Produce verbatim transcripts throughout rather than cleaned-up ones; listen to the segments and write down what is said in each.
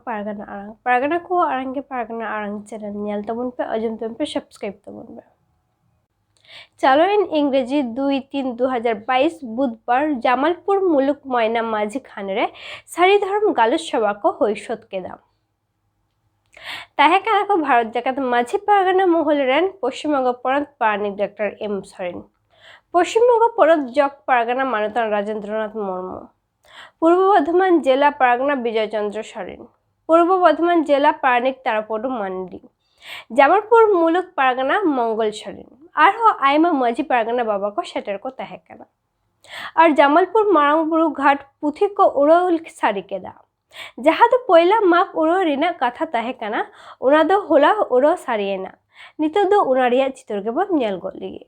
ᱯᱟᱨᱜᱟᱱᱟ ᱟᱲᱟᱝ, ᱯᱟᱨᱜᱟᱱᱟ ᱠᱚᱣᱟᱜ ᱟᱲᱟᱝ ᱜᱮ ᱯᱟᱨᱜᱟᱱᱟ ᱟᱲᱟᱝ ᱪᱮᱱᱮᱞ ᱧᱮᱞ ᱛᱟᱵᱚᱱ ᱯᱮ, ᱟᱸᱡᱚᱢ ᱛᱟᱵᱚᱱ ᱯᱮ, ᱥᱟᱵᱥᱠᱨᱟᱭᱤᱵ ᱛᱟᱵᱚᱱ ᱯᱮ᱾ ᱪᱟᱞᱟᱣᱮᱱ ᱤᱝᱨᱮᱡᱤ ᱫᱩᱭ ᱛᱤᱱ ᱫᱩ ᱦᱟᱡᱟᱨ ᱵᱟᱭᱤᱥ ᱵᱩᱫᱷᱵᱟᱨ ᱡᱟᱢᱟᱞᱯᱩᱨ ᱢᱩᱞᱩᱠ ᱢᱚᱭᱱᱟ ᱢᱟᱹᱡᱷᱤ ᱛᱷᱟᱱ ᱨᱮ ᱥᱟᱹᱨᱤ ᱫᱷᱚᱨᱚᱢ ᱜᱟᱞᱚᱪ ᱥᱚᱵᱷᱟ ᱠᱚ ᱦᱩᱭ ᱥᱟᱹᱛ ᱠᱮᱫᱟ᱾ ᱛᱟᱦᱮᱸ ᱠᱟᱱᱟ ᱠᱚ ᱵᱷᱟᱨᱚᱛ ᱡᱟᱠᱟᱛ ᱢᱟᱹᱡᱷᱤ ᱯᱟᱨᱜᱟᱱᱟ ᱢᱚᱦᱚᱞ ᱨᱮᱱ ᱯᱚᱥᱪᱤᱢ ᱵᱚᱝᱜᱚ ᱯᱚᱱᱚᱛ ᱯᱟᱨᱟᱱᱤᱠ ᱰᱟᱠᱛᱟᱨ ᱮᱢ ᱥᱚᱨᱮᱱ, ᱯᱚᱥᱪᱤᱢ ᱵᱚᱝᱜᱚ ᱯᱚᱱᱚᱛ ᱡᱚᱜᱽ ᱯᱟᱨᱜᱟᱱᱟ ᱢᱟᱱᱚᱛᱟᱱ ᱨᱟᱡᱮᱱᱫᱨᱚᱱᱟᱛᱷ ᱢᱩᱨᱢᱩ, ᱯᱩᱨᱵᱚ ᱵᱚᱨᱫᱷᱚᱢᱟᱱ ᱡᱮᱞᱟ ᱯᱟᱨᱜᱟᱱᱟ ᱵᱤᱡᱚᱭ ᱪᱚᱱᱫᱨᱚ ᱥᱚᱨᱮᱱ, ᱯᱩᱨᱵᱚ ᱵᱚᱨᱫᱷᱚᱢᱟᱱ ᱡᱮᱞᱟ ᱯᱟᱨᱟᱱᱤᱠ ᱛᱟᱨᱟᱯᱚᱫᱩ ᱢᱟᱱᱰᱤ, ᱡᱟᱢᱟᱞᱯᱩᱨ ᱢᱩᱞᱩᱠ ᱯᱟᱨᱜᱟᱱᱟ ᱢᱚᱝᱜᱚᱞ ᱥᱚᱨᱮᱱ, ᱟᱨᱦᱚᱸ ᱟᱭᱢᱟ ᱢᱟᱹᱡᱷᱤ ᱯᱟᱨᱜᱟᱱᱟ ᱵᱟᱵᱟ ᱠᱚ ᱥᱮᱴᱮᱨ ᱠᱚ ᱛᱟᱦᱮᱸ ᱠᱟᱱᱟ᱾ ᱟᱨ ᱡᱟᱢᱟᱞᱯᱩᱨ ᱢᱟᱨᱟᱝ ᱵᱩᱨᱩ ᱜᱷᱟᱴ ᱯᱩᱛᱷᱤ ᱠᱚ ᱩᱰᱟᱹᱣ ᱥᱟᱹᱨᱤ ᱠᱮᱫᱟ᱾ ᱡᱟᱦᱟᱸ ᱫᱚ ᱯᱳᱭᱞᱟ ᱢᱟᱜᱽ ᱩᱰᱟᱹᱣ ᱨᱮᱱᱟᱜ ᱠᱟᱛᱷᱟ ᱛᱟᱦᱮᱸ ᱠᱟᱱᱟ, ᱚᱱᱟ ᱫᱚ ᱦᱚᱞᱟ ᱩᱰᱟᱹᱣ ᱥᱟᱹᱨᱤᱭᱮᱱᱟ᱾ ᱱᱤᱛᱚᱜ ᱫᱚ ᱚᱱᱟ ᱨᱮᱭᱟᱜ ᱪᱤᱛᱟᱹᱨ ᱜᱮᱵᱚᱱ ᱧᱮᱞ ᱜᱚᱫ ᱞᱮᱜᱮ᱾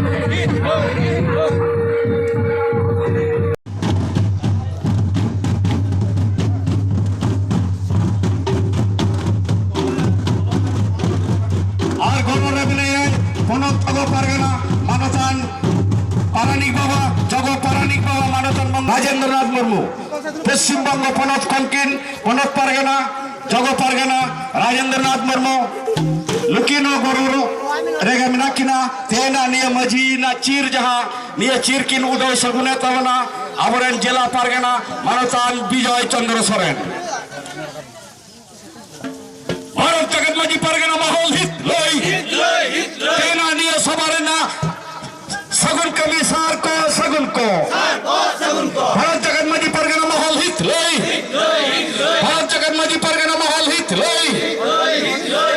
ᱟᱨ ᱜᱚᱲᱚ ᱨᱮ ᱢᱮᱱᱟᱭᱟ ᱯᱚᱱᱚᱛ ᱡᱚᱜᱚ ᱯᱟᱨᱜᱟᱱᱟ ᱢᱟᱱᱚᱛᱟᱱ ᱯᱟᱨᱟᱱᱤᱠ ᱵᱟᱵᱟ, ᱡᱚᱜᱚ ᱯᱟᱨᱟᱱᱤᱠ ᱵᱟᱵᱟ ᱢᱟᱱᱚᱛᱟᱱ ᱨᱟᱡᱮᱱᱫᱨᱚ ᱱᱟᱛᱷ ᱢᱩᱨᱢᱩ᱾ ᱯᱚᱥᱪᱤᱢ ᱵᱚᱝᱜᱚ ᱯᱚᱱᱚᱛ ᱠᱷᱚᱱ ᱠᱤᱱ ᱯᱚᱱᱚᱛ ᱯᱟᱨᱜᱟᱱᱟ, ᱡᱚᱜᱚ ᱯᱟᱨᱜᱟᱱᱟ ᱨᱟᱡᱮᱱᱫᱨᱚ ᱱᱟᱛᱷ ᱢᱩᱨᱢᱩ ᱱᱩᱠᱤᱱ ᱦᱚᱸ ᱜᱚᱲᱚ ᱨᱮᱜᱮ ᱢᱮᱱᱟᱜ ᱠᱤᱱᱟ᱾ ᱛᱮᱦᱮᱧᱟᱜ ᱱᱤᱭᱟᱹ ᱢᱟᱹᱡᱷᱤ ᱨᱮᱱᱟᱜ ᱪᱤᱨ, ᱡᱟᱦᱟᱸ ᱱᱤᱭᱟᱹ ᱪᱤᱨ ᱠᱤᱱ ᱩᱰᱟᱹᱣ ᱥᱟᱹᱜᱩᱱᱮᱫ ᱛᱟᱵᱚᱱᱟ ᱟᱵᱚᱨᱮᱱ ᱡᱮᱞᱟ ᱯᱟᱨᱜᱟᱱᱟ ᱢᱟᱱᱚᱛᱟᱱ ᱵᱤᱡᱚᱭ ᱪᱚᱸᱫᱽᱨᱚ ᱥᱚᱨᱮᱱ᱾ ᱵᱷᱟᱨᱚᱛ ᱡᱟᱠᱟᱛ ᱢᱟᱹᱡᱷᱤ ᱯᱟᱨᱜᱟᱱᱟ ᱢᱚᱦᱚᱞ ᱦᱤᱛ ᱞᱟᱹᱭ᱾ ᱛᱮᱦᱮᱧᱟᱜ ᱱᱤᱭᱟᱹ ᱥᱚᱵᱷᱟ ᱨᱮᱱᱟᱜ ᱥᱟᱹᱜᱩᱱ ᱠᱟᱹᱢᱤ ᱥᱟᱨ ᱠᱚ ᱥᱟᱹᱜᱩᱱ ᱠᱚ᱾ ᱵᱷᱟᱨᱚᱛ ᱡᱟᱠᱟᱛ ᱢᱟᱹᱡᱷᱤ ᱯᱟᱨᱜᱟᱱᱟ ᱢᱚᱦᱚᱞ ᱦᱤᱛ ᱞᱟᱹᱭ᱾ ᱵᱷᱟᱨᱚᱛ ᱡᱟᱠᱟᱛ ᱢᱟᱹᱡᱷᱤ ᱯᱟᱨᱜᱟᱱᱟ ᱢᱚᱦᱚᱞ ᱦᱤᱛ ᱞᱟᱹᱭ᱾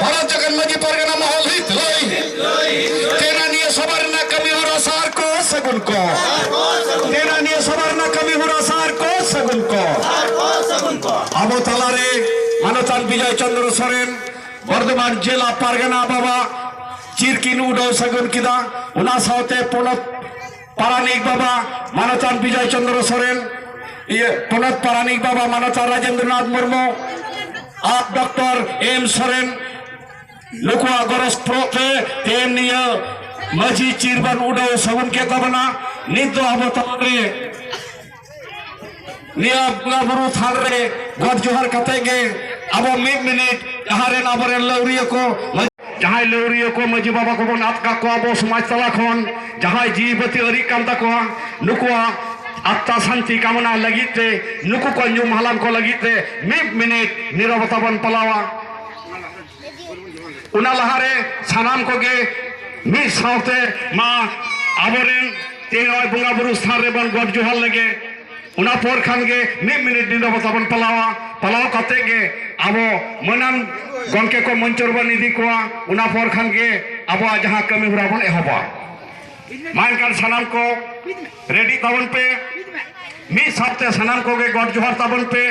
ᱵᱷᱟᱨᱚᱛ ᱡᱟᱠᱟᱛ ᱢᱟᱹᱡᱷᱤ ᱯᱟᱨᱜᱟᱱᱟ ᱢᱚᱦᱚᱞ ᱦᱤᱛ ᱞᱟᱹᱭ᱾ ᱛᱮᱦᱮᱧᱟᱜ ᱱᱤᱭᱟᱹ ᱥᱚᱵᱷᱟ ᱨᱮᱱᱟᱜ ᱠᱟᱹᱢᱤ ᱦᱚᱨᱟ ᱥᱟᱨ ᱠᱚ ᱥᱟᱹᱜᱩᱱ ᱠᱚ᱾ ᱛᱮᱦᱮᱧᱟᱜ ᱱᱤᱭᱟᱹ ᱥᱚᱵᱷᱟ ᱨᱮᱱᱟᱜ ᱠᱟᱹᱢᱤ ᱦᱚᱨᱟ ᱥᱟᱨ ᱠᱚ ᱥᱟᱹᱜᱩᱱ ᱠᱚ᱾ ᱟᱵᱚ ᱛᱟᱞᱟᱨᱮ ᱢᱟᱱᱚᱛᱟᱱ ᱵᱤᱡᱚᱭ ᱪᱚᱸᱫᱽᱨᱚ ᱥᱚᱨᱮᱱ ᱵᱚᱨᱫᱷᱚᱢᱟᱱ ᱡᱮᱞᱟ ᱯᱟᱨᱜᱟᱱᱟ ᱵᱟᱵᱟ ᱪᱤᱨ ᱠᱤᱱ ᱩᱰᱟᱹᱣ ᱥᱟᱹᱜᱩᱱ ᱠᱮᱫᱟ᱾ ᱚᱱᱟ ᱥᱟᱶᱛᱮ ᱯᱚᱱᱚᱛ ᱯᱟᱨᱟᱱᱤᱠ ᱵᱟᱵᱟ ᱢᱟᱱᱚᱛᱟᱱ ᱵᱤᱡᱚᱭ ᱪᱚᱸᱫᱽᱨᱚ ᱥᱚᱨᱮᱱ, ᱤᱭᱟᱹ, ᱯᱚᱱᱚᱛ ᱯᱟᱨᱟᱱᱤᱠ ᱵᱟᱵᱟ ᱢᱟᱱᱚᱛᱟᱱ ᱨᱟᱡᱮᱱᱫᱨᱚ ᱱᱟᱛᱷ ᱢᱩᱨᱢᱩ ᱟᱨ ᱰᱚᱠᱴᱚᱨ ᱮᱢ ᱥᱚᱨᱮᱱ, ᱱᱩᱠᱩᱣᱟᱜ ᱜᱚᱲᱚ ᱥᱚᱯᱚᱦᱚᱫ ᱛᱮ ᱛᱮᱦᱮᱧ ᱱᱤᱭᱟᱹ ᱢᱟᱹᱡᱷᱤ ᱪᱤᱨ ᱵᱚᱱ ᱩᱰᱟᱹᱣ ᱥᱟᱹᱜᱩᱱ ᱠᱮᱫ ᱛᱟᱵᱚᱱᱟ᱾ ᱱᱤᱛ ᱫᱚ ᱟᱵᱚ ᱛᱟᱞᱟᱨᱮ ᱱᱤᱭᱟᱹ ᱵᱚᱸᱜᱟ ᱵᱩᱨᱩ ᱛᱷᱟᱱ ᱨᱮ ᱜᱚᱰ ᱡᱚᱦᱟᱨ ᱠᱟᱛᱮ ᱜᱮ ᱟᱵᱚ ᱢᱤᱫ ᱢᱤᱱᱤᱴ ᱡᱟᱦᱟᱸ ᱨᱮᱱ ᱟᱵᱚᱨᱮᱱ ᱞᱟᱹᱣᱨᱤᱭᱟᱹ ᱠᱚ, ᱡᱟᱦᱟᱸᱭ ᱞᱟᱹᱣᱨᱤᱭᱟᱹ ᱠᱚ ᱢᱟᱹᱡᱷᱤ ᱵᱟᱵᱟ ᱠᱚᱵᱚᱱ ᱟᱫ ᱠᱟᱜ ᱠᱚᱣᱟ ᱟᱵᱚ ᱥᱚᱢᱟᱡᱽ ᱛᱟᱞᱟ ᱠᱷᱚᱱ, ᱡᱟᱦᱟᱸᱭ ᱡᱤᱣᱤ ᱵᱟᱹᱛᱤ ᱟᱹᱨᱤᱜ ᱠᱟᱱ ᱛᱟᱠᱚᱣᱟ, ᱱᱩᱠᱩᱣᱟᱜ ᱟᱛᱢᱟ ᱥᱟᱱᱛᱤ ᱠᱟᱢᱚᱱᱟ ᱞᱟᱹᱜᱤᱫ ᱛᱮ, ᱱᱩᱠᱩ ᱠᱚ ᱧᱩᱢ ᱦᱟᱞᱟᱝ ᱠᱚ ᱞᱟᱹᱜᱤᱫ ᱛᱮ ᱢᱤᱫ ᱢᱤᱱᱤᱴ ᱱᱤᱨᱚᱵᱚᱛᱟ ᱵᱚᱱ ᱯᱟᱞᱟᱣᱟ᱾ ᱚᱱᱟ ᱞᱟᱦᱟᱨᱮ ᱥᱟᱱᱟᱢ ᱠᱚᱜᱮ ᱢᱤᱫ ᱥᱟᱶᱛᱮ ᱢᱟ ᱟᱵᱚᱨᱮᱱ ᱛᱮᱦᱮᱧ ᱱᱚᱜᱼᱚᱭ ᱵᱚᱸᱜᱟ ᱵᱩᱨᱩ ᱥᱛᱷᱟᱱ ᱨᱮᱵᱚᱱ ᱜᱚᱰ ᱡᱚᱦᱟᱨ ᱞᱮᱜᱮ᱾ ᱚᱱᱟ ᱯᱚᱨ ᱠᱷᱟᱱ ᱜᱮ ᱢᱤᱫ ᱢᱤᱱᱤᱴ ᱱᱤᱨᱚᱵᱚᱛᱟ ᱵᱚᱱ ᱯᱟᱞᱟᱣᱟ᱾ ᱯᱟᱞᱟᱣ ᱠᱟᱛᱮ ᱜᱮ ᱟᱵᱚ ᱢᱟᱹᱱᱟᱱ ᱜᱚᱢᱠᱮ ᱠᱚ ᱢᱚᱧᱪᱚ ᱨᱮᱵᱚᱱ ᱤᱫᱤ ᱠᱚᱣᱟ᱾ ᱚᱱᱟ ᱯᱚᱨ ᱠᱷᱟᱱ ᱜᱮ ᱟᱵᱚᱣᱟᱜ ᱡᱟᱦᱟᱸ ᱠᱟᱹᱢᱤ ᱦᱚᱨᱟ ᱵᱚᱱ ᱮᱦᱚᱵᱟ᱾ ᱢᱟ ᱮᱱᱠᱷᱟᱱ ᱥᱟᱱᱟᱢ ᱠᱚ ᱨᱮᱰᱤ ᱛᱟᱵᱚᱱ ᱯᱮ᱾ ᱢᱤᱫ ᱥᱟᱶᱛᱮ ᱥᱟᱱᱟᱢ ᱠᱚᱜᱮ ᱜᱚᱰ ᱡᱚᱦᱟᱨ ᱛᱟᱵᱚᱱ ᱯᱮ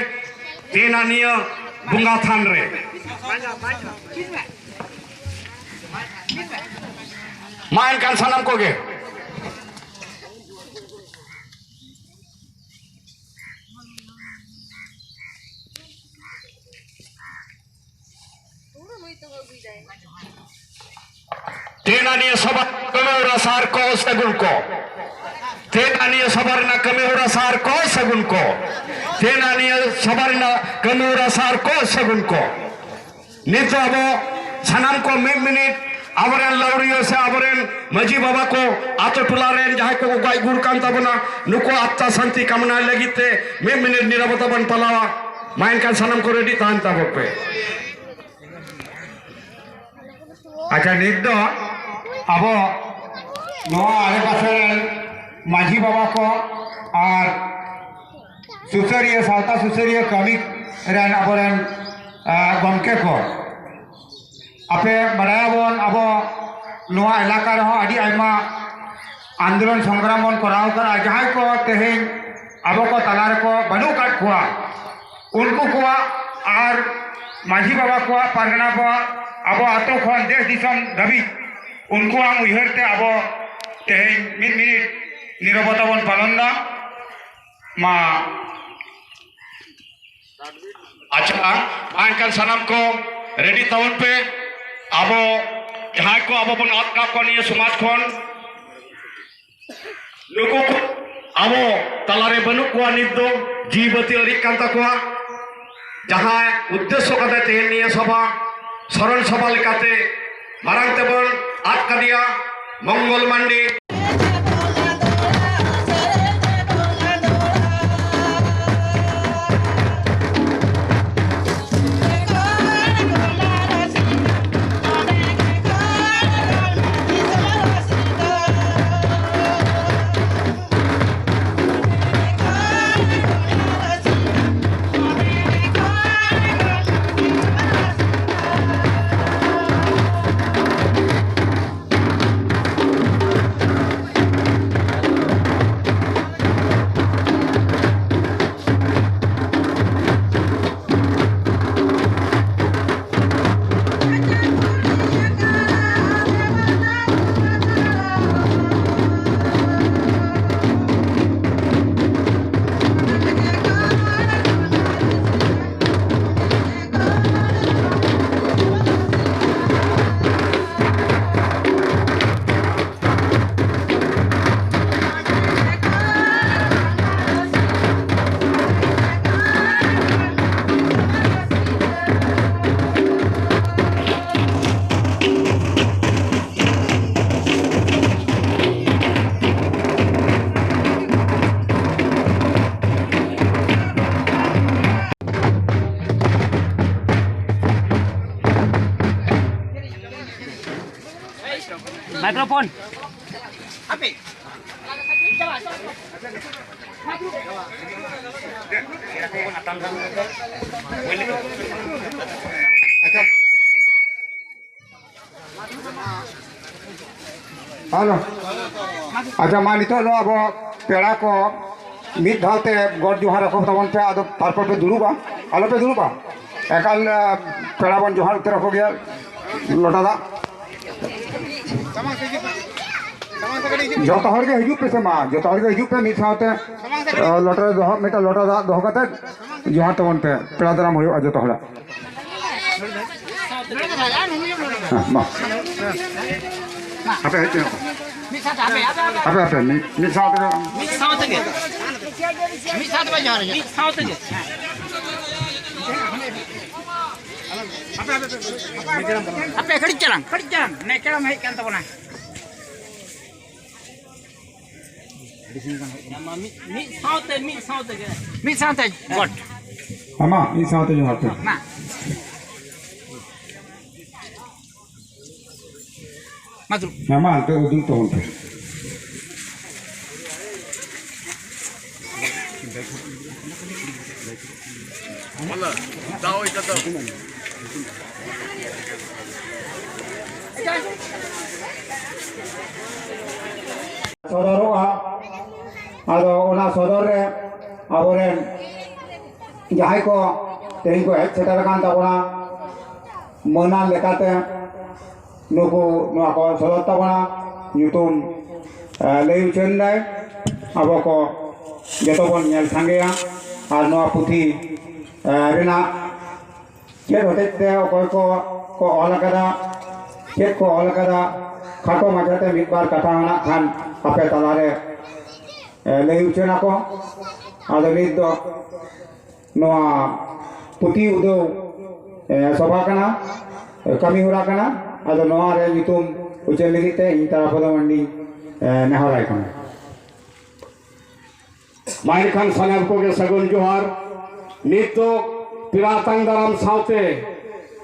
ᱛᱮᱦᱮᱧᱟᱜ ᱱᱤᱭᱟᱹ ᱵᱚᱸᱜᱟ ᱛᱷᱟᱱ ᱨᱮ᱾ ᱢᱟ ᱮᱱᱠᱷᱟᱱ ᱥᱟᱱᱟᱢ ᱠᱚᱜᱮ᱾ ᱛᱮᱦᱮᱧᱟᱜ ᱱᱤᱭᱟᱹ ᱥᱚᱵᱷᱟ ᱠᱟᱹᱢᱤ ᱦᱚᱨᱟ ᱥᱟᱨ ᱠᱚ ᱥᱟᱹᱜᱩᱱ ᱠᱚ᱾ ᱛᱮᱦᱮᱧᱟᱜ ᱱᱤᱭᱟᱹ ᱥᱚᱵᱷᱟ ᱨᱮᱱᱟᱜ ᱠᱟᱹᱢᱤ ᱦᱚᱨᱟ ᱥᱟᱨ ᱠᱚ ᱥᱟᱹᱜᱩᱱ ᱠᱚ᱾ ᱛᱮᱦᱮᱧᱟᱜ ᱱᱤᱭᱟᱹ ᱥᱚᱵᱷᱟ ᱨᱮᱱᱟᱜ ᱠᱟᱹᱢᱤ ᱦᱚᱨᱟ ᱥᱟᱨ ᱠᱚ ᱥᱟᱹᱜᱩᱱ ᱠᱚ᱾ ᱱᱤᱛ ᱫᱚ ᱟᱵᱚ ᱥᱟᱱᱟᱢ ᱠᱚ ᱢᱤᱫ ᱢᱤᱱᱤᱴ ᱟᱵᱚᱨᱮᱱ ᱞᱟᱹᱣᱲᱤᱭᱟᱹ ᱥᱮ ᱟᱵᱚᱨᱮᱱ ᱢᱟᱹᱡᱷᱤ ᱵᱟᱵᱟ ᱠᱚ, ᱟᱛᱳ ᱴᱚᱞᱟ ᱨᱮᱱ ᱡᱟᱦᱟᱸᱭ ᱠᱚ ᱜᱚᱡ ᱜᱩᱨ ᱠᱟᱱ ᱛᱟᱵᱚᱱᱟ, ᱱᱩᱠᱩ ᱟᱛᱢᱟ ᱥᱟᱱᱛᱤ ᱠᱟᱢᱱᱟᱭ ᱞᱟᱹᱜᱤᱫ ᱛᱮ ᱢᱤᱫ ᱢᱤᱱᱤᱴ ᱱᱤᱨᱚᱵᱚᱛᱟ ᱵᱚᱱ ᱯᱟᱞᱟᱣᱟ᱾ ᱢᱟ ᱮᱱᱠᱷᱟᱱ ᱥᱟᱱᱟᱢ ᱠᱚ ᱨᱮᱰᱤ ᱛᱟᱦᱮᱱ ᱛᱟᱵᱚᱱ ᱯᱮ᱾ ᱟᱪᱪᱷᱟ, ᱱᱤᱛ ᱫᱚ ᱟᱵᱚ ᱱᱚᱣᱟ ᱟᱲᱮ ᱯᱟᱥᱮ ᱨᱮᱱ ᱢᱟᱹᱡᱷᱤ ᱵᱟᱵᱟ ᱠᱚ ᱟᱨ ᱥᱩᱥᱟᱹᱨᱤᱭᱟᱹ, ᱥᱟᱶᱛᱟ ᱥᱩᱥᱟᱹᱨᱤᱭᱟᱹ ᱠᱟᱹᱢᱤ ᱨᱮᱱ ᱟᱵᱚᱨᱮᱱ, ᱟ, ᱜᱚᱢᱠᱮ ᱠᱚ, ᱟᱯᱮ ᱵᱟᱲᱟᱭᱟᱵᱚᱱ, ᱟᱵᱚ ᱱᱚᱣᱟ ᱮᱞᱟᱠᱟ ᱨᱮᱦᱚᱸ ᱟᱹᱰᱤ ᱟᱭᱢᱟ ᱟᱱᱫᱳᱞᱚᱱ ᱥᱚᱝᱜᱨᱟᱢ ᱵᱚᱱ ᱠᱚᱨᱟᱣ ᱠᱟᱫᱟ᱾ ᱡᱟᱦᱟᱸᱭ ᱠᱚ ᱛᱮᱦᱮᱧ ᱟᱵᱚ ᱠᱚ ᱛᱟᱞᱟ ᱨᱮᱠᱚ ᱵᱟᱹᱱᱩᱜ ᱟᱠᱟᱫ ᱠᱚᱣᱟ, ᱩᱱᱠᱩ ᱠᱚᱣᱟᱜ ᱟᱨ ᱢᱟᱹᱡᱷᱤ ᱵᱟᱵᱟ ᱠᱚᱣᱟᱜ, ᱯᱟᱨᱜᱟᱱᱟ ᱠᱚᱣᱟᱜ, ᱟᱵᱚ ᱟᱛᱳ ᱠᱷᱚᱱ ᱫᱮᱥ ᱫᱤᱥᱚᱢ ᱫᱷᱟᱹᱵᱤᱡ ᱩᱱᱠᱩᱣᱟᱜ ᱩᱭᱦᱟᱹᱨ ᱛᱮ ᱟᱵᱚ ᱛᱮᱦᱮᱧ ᱢᱤᱫ ᱢᱤᱱᱤᱴ ᱱᱤᱨᱚᱵᱚᱛᱟ ᱵᱚᱱ ᱯᱟᱞᱚᱱ ᱮᱫᱟ᱾ ᱢᱟ ᱟᱪᱪᱷᱟ, ᱢᱟ ᱮᱱᱠᱷᱟᱱ ᱥᱟᱱᱟᱢ ᱠᱚ ᱨᱮᱰᱤ ᱛᱟᱵᱚᱱ ᱯᱮ᱾ ᱟᱵᱚ ᱡᱟᱦᱟᱸᱭ ᱠᱚ ᱟᱵᱚ ᱵᱚᱱ ᱟᱫ ᱠᱟᱜ ᱠᱚᱣᱟ ᱱᱤᱭᱟᱹ ᱥᱚᱢᱟᱡᱽ ᱠᱷᱚᱱ, ᱱᱩᱠᱩ ᱠᱚ ᱟᱵᱚ ᱛᱟᱞᱟᱨᱮ ᱵᱟᱹᱱᱩᱜ ᱠᱚᱣᱟ, ᱱᱤᱛ ᱫᱚ ᱡᱤᱣᱤ ᱵᱟᱹᱛᱤ ᱟᱹᱨᱤᱜ ᱠᱟᱱ ᱛᱟᱠᱚᱣᱟ᱾ ᱡᱟᱦᱟᱸ ᱩᱫᱽᱫᱮᱥᱥᱚ ᱠᱟᱛᱮ ᱛᱮᱦᱮᱧ ᱱᱤᱭᱟᱹ ᱥᱚᱵᱷᱟ, ᱥᱚᱨᱚᱱ ᱥᱚᱵᱷᱟ ᱞᱮᱠᱟᱛᱮ ᱢᱟᱨᱟᱝ ᱛᱮᱵᱚᱱ ᱟᱫ ᱠᱟᱫᱮᱭᱟ ᱢᱚᱝᱜᱚᱞ ᱢᱟᱱᱰᱤ᱾ ᱢᱟᱭᱠᱨᱳᱯᱷᱳᱱ᱾ ᱦᱮᱞᱳ᱾ ᱟᱪᱪᱷᱟ, ᱢᱟ ᱱᱤᱛᱚᱜ ᱫᱚ ᱟᱵᱚ ᱯᱮᱲᱟ ᱠᱚ ᱢᱤᱫ ᱫᱷᱟᱣ ᱛᱮ ᱜᱚᱰ ᱡᱚᱦᱟᱨ ᱟᱠᱚ ᱛᱟᱵᱚᱱ ᱯᱮ, ᱟᱫᱚ ᱛᱟᱨᱯᱚᱨ ᱯᱮ ᱫᱩᱲᱩᱵᱟ, ᱟᱞᱚ ᱯᱮ ᱫᱩᱲᱩᱵᱟ᱾ ᱮᱠᱟᱞ, ᱮ, ᱯᱮᱲᱟ ᱵᱚᱱ ᱡᱚᱦᱟᱨ ᱩᱛᱟᱹᱨ ᱟᱠᱚ ᱜᱮᱭᱟ᱾ ᱞᱚᱴᱟ ᱫᱟᱜ᱾ ᱡᱚᱛᱚ ᱦᱚᱲ ᱜᱮ ᱦᱤᱡᱩᱜ ᱯᱮ ᱥᱮ ᱢᱟ, ᱡᱚᱛᱚ ᱦᱚᱲ ᱜᱮ ᱦᱤᱡᱩᱜ ᱯᱮ ᱢᱤᱫ ᱥᱟᱶᱛᱮ, ᱮ, ᱞᱚᱴᱟ ᱨᱮ ᱫᱚᱦᱚ, ᱢᱤᱫᱴᱟᱝ ᱞᱚᱴᱟ ᱫᱟᱜ ᱫᱚᱦᱚ ᱠᱟᱛᱮ ᱡᱚᱦᱟᱨ ᱛᱟᱵᱚᱱ ᱯᱮ, ᱯᱮᱲᱟ ᱫᱟᱨᱟᱢ ᱦᱩᱭᱩᱜᱼᱟ ᱡᱚᱛᱚ ᱦᱚᱲᱟᱜ᱾ ᱦᱮᱸ, ᱢᱟ᱾ ᱟᱯᱮ ᱦᱮᱡ ᱯᱮ᱾ ᱟᱯᱮ, ᱟᱯᱮ, ᱢᱤᱫ, ᱢᱤᱫ ᱥᱟᱶ ᱛᱮᱜᱮ᱾ ᱢᱤᱫ ᱥᱟᱶ ᱛᱮᱜᱮ᱾ ᱢᱤᱫ ᱥᱟᱶ ᱛᱮᱜᱮ᱾ ᱟᱯᱮ, ᱟᱯᱮ, ᱟᱯᱮ, ᱠᱟᱹᱴᱤᱡ ᱪᱟᱞᱟᱝ, ᱠᱟᱹᱴᱤᱡ ᱪᱟᱞᱟᱝ᱾ ᱱᱮᱠᱲᱟᱢ ᱦᱮᱡ ᱠᱟᱱ ᱛᱟᱵᱚᱱᱟ᱾ ᱢᱤᱫ, ᱢᱤᱫ ᱥᱟᱶᱛᱮ, ᱢᱤᱫ ᱥᱟᱶᱛᱮ ᱜᱮ᱾ ᱢᱤᱫ ᱥᱟᱶᱛᱮ ᱜᱚᱴ᱾ ᱟᱢᱟ, ᱢᱤᱫ ᱥᱟᱶᱛᱮ ᱡᱚᱦᱟᱨ ᱯᱮ᱾ ᱢᱟ᱾ ᱢᱟ ᱫᱩᱲᱩᱵ᱾ ᱦᱮᱸ, ᱢᱟ, ᱦᱟᱱᱛᱮ ᱩᱫᱩᱜ ᱛᱟᱵᱚᱱ ᱯᱮ᱾ ᱥᱚᱫᱚᱨᱚᱜᱼᱟ᱾ ᱟᱫᱚ ᱚᱱᱟ ᱥᱚᱫᱚᱨ ᱨᱮ ᱟᱵᱚᱨᱮᱱ ᱡᱟᱦᱟᱸᱭ ᱠᱚ ᱛᱮᱦᱮᱧ ᱠᱚ ᱦᱮᱡ ᱥᱮᱴᱮᱨ ᱟᱠᱟᱱ ᱛᱟᱵᱚᱱᱟ, ᱢᱟᱹᱱᱟᱱ ᱞᱮᱠᱟᱛᱮ ᱱᱩᱠᱩ ᱱᱚᱣᱟ ᱠᱚ ᱥᱚᱫᱚᱨ ᱛᱟᱵᱚᱱᱟ, ᱧᱩᱛᱩᱢ, ᱮ, ᱞᱟᱹᱭ ᱩᱪᱷᱟᱹᱱ ᱫᱟᱭ᱾ ᱟᱵᱚ ᱠᱚ ᱡᱚᱛᱚ ᱵᱚᱱ ᱧᱮᱞ ᱥᱟᱸᱜᱮᱭᱟ ᱟᱨ ᱱᱚᱣᱟ ᱯᱩᱛᱷᱤ, ᱮ, ᱨᱮᱱᱟᱜ ᱪᱮᱫ ᱦᱚᱛᱮᱡ ᱛᱮ ᱚᱠᱚᱭ ᱠᱚ ᱠᱚ ᱚᱞ ᱟᱠᱟᱫᱟ, ᱪᱮᱫ ᱠᱚ ᱚᱞ ᱟᱠᱟᱫᱟ, ᱠᱷᱟᱴᱚ ᱢᱟᱪᱷᱟᱛᱮ ᱢᱤᱫ ᱵᱟᱨ ᱠᱟᱛᱷᱟ ᱢᱮᱱᱟᱜ ᱠᱷᱟᱱ ᱟᱯᱮ ᱛᱟᱞᱟᱨᱮ, ᱮ, ᱞᱟᱹᱭ ᱩᱪᱷᱟᱹᱱ ᱟᱠᱚ᱾ ᱟᱫᱚ ᱱᱤᱛ ᱫᱚ ᱱᱚᱣᱟ ᱯᱩᱛᱷᱤ ᱩᱰᱟᱹᱣ, ᱮ, ᱥᱚᱵᱷᱟ ᱠᱟᱱᱟ, ᱠᱟᱹᱢᱤ ᱦᱚᱨᱟ ᱠᱟᱱᱟ᱾ ᱟᱫᱚ ᱱᱚᱣᱟ ᱨᱮ ᱧᱩᱛᱩᱢ ᱩᱪᱷᱟᱹᱱ ᱞᱟᱹᱜᱤᱫ ᱛᱮ ᱤᱧ ᱛᱟᱨᱟᱯᱚᱫᱚ ᱢᱟᱱᱰᱤᱧ, ᱮ, ᱱᱮᱦᱚᱨᱟᱭ ᱠᱟᱱᱟ᱾ ᱢᱟ ᱮᱱᱠᱷᱟᱱ ᱥᱟᱱᱟᱢ ᱠᱚᱜᱮ ᱥᱟᱹᱜᱩᱱ ᱡᱚᱦᱟᱨ᱾ ᱱᱤᱛ ᱫᱚ ᱯᱮᱲᱟ ᱟᱛᱟᱝ ᱫᱟᱨᱟᱢ ᱥᱟᱶᱛᱮ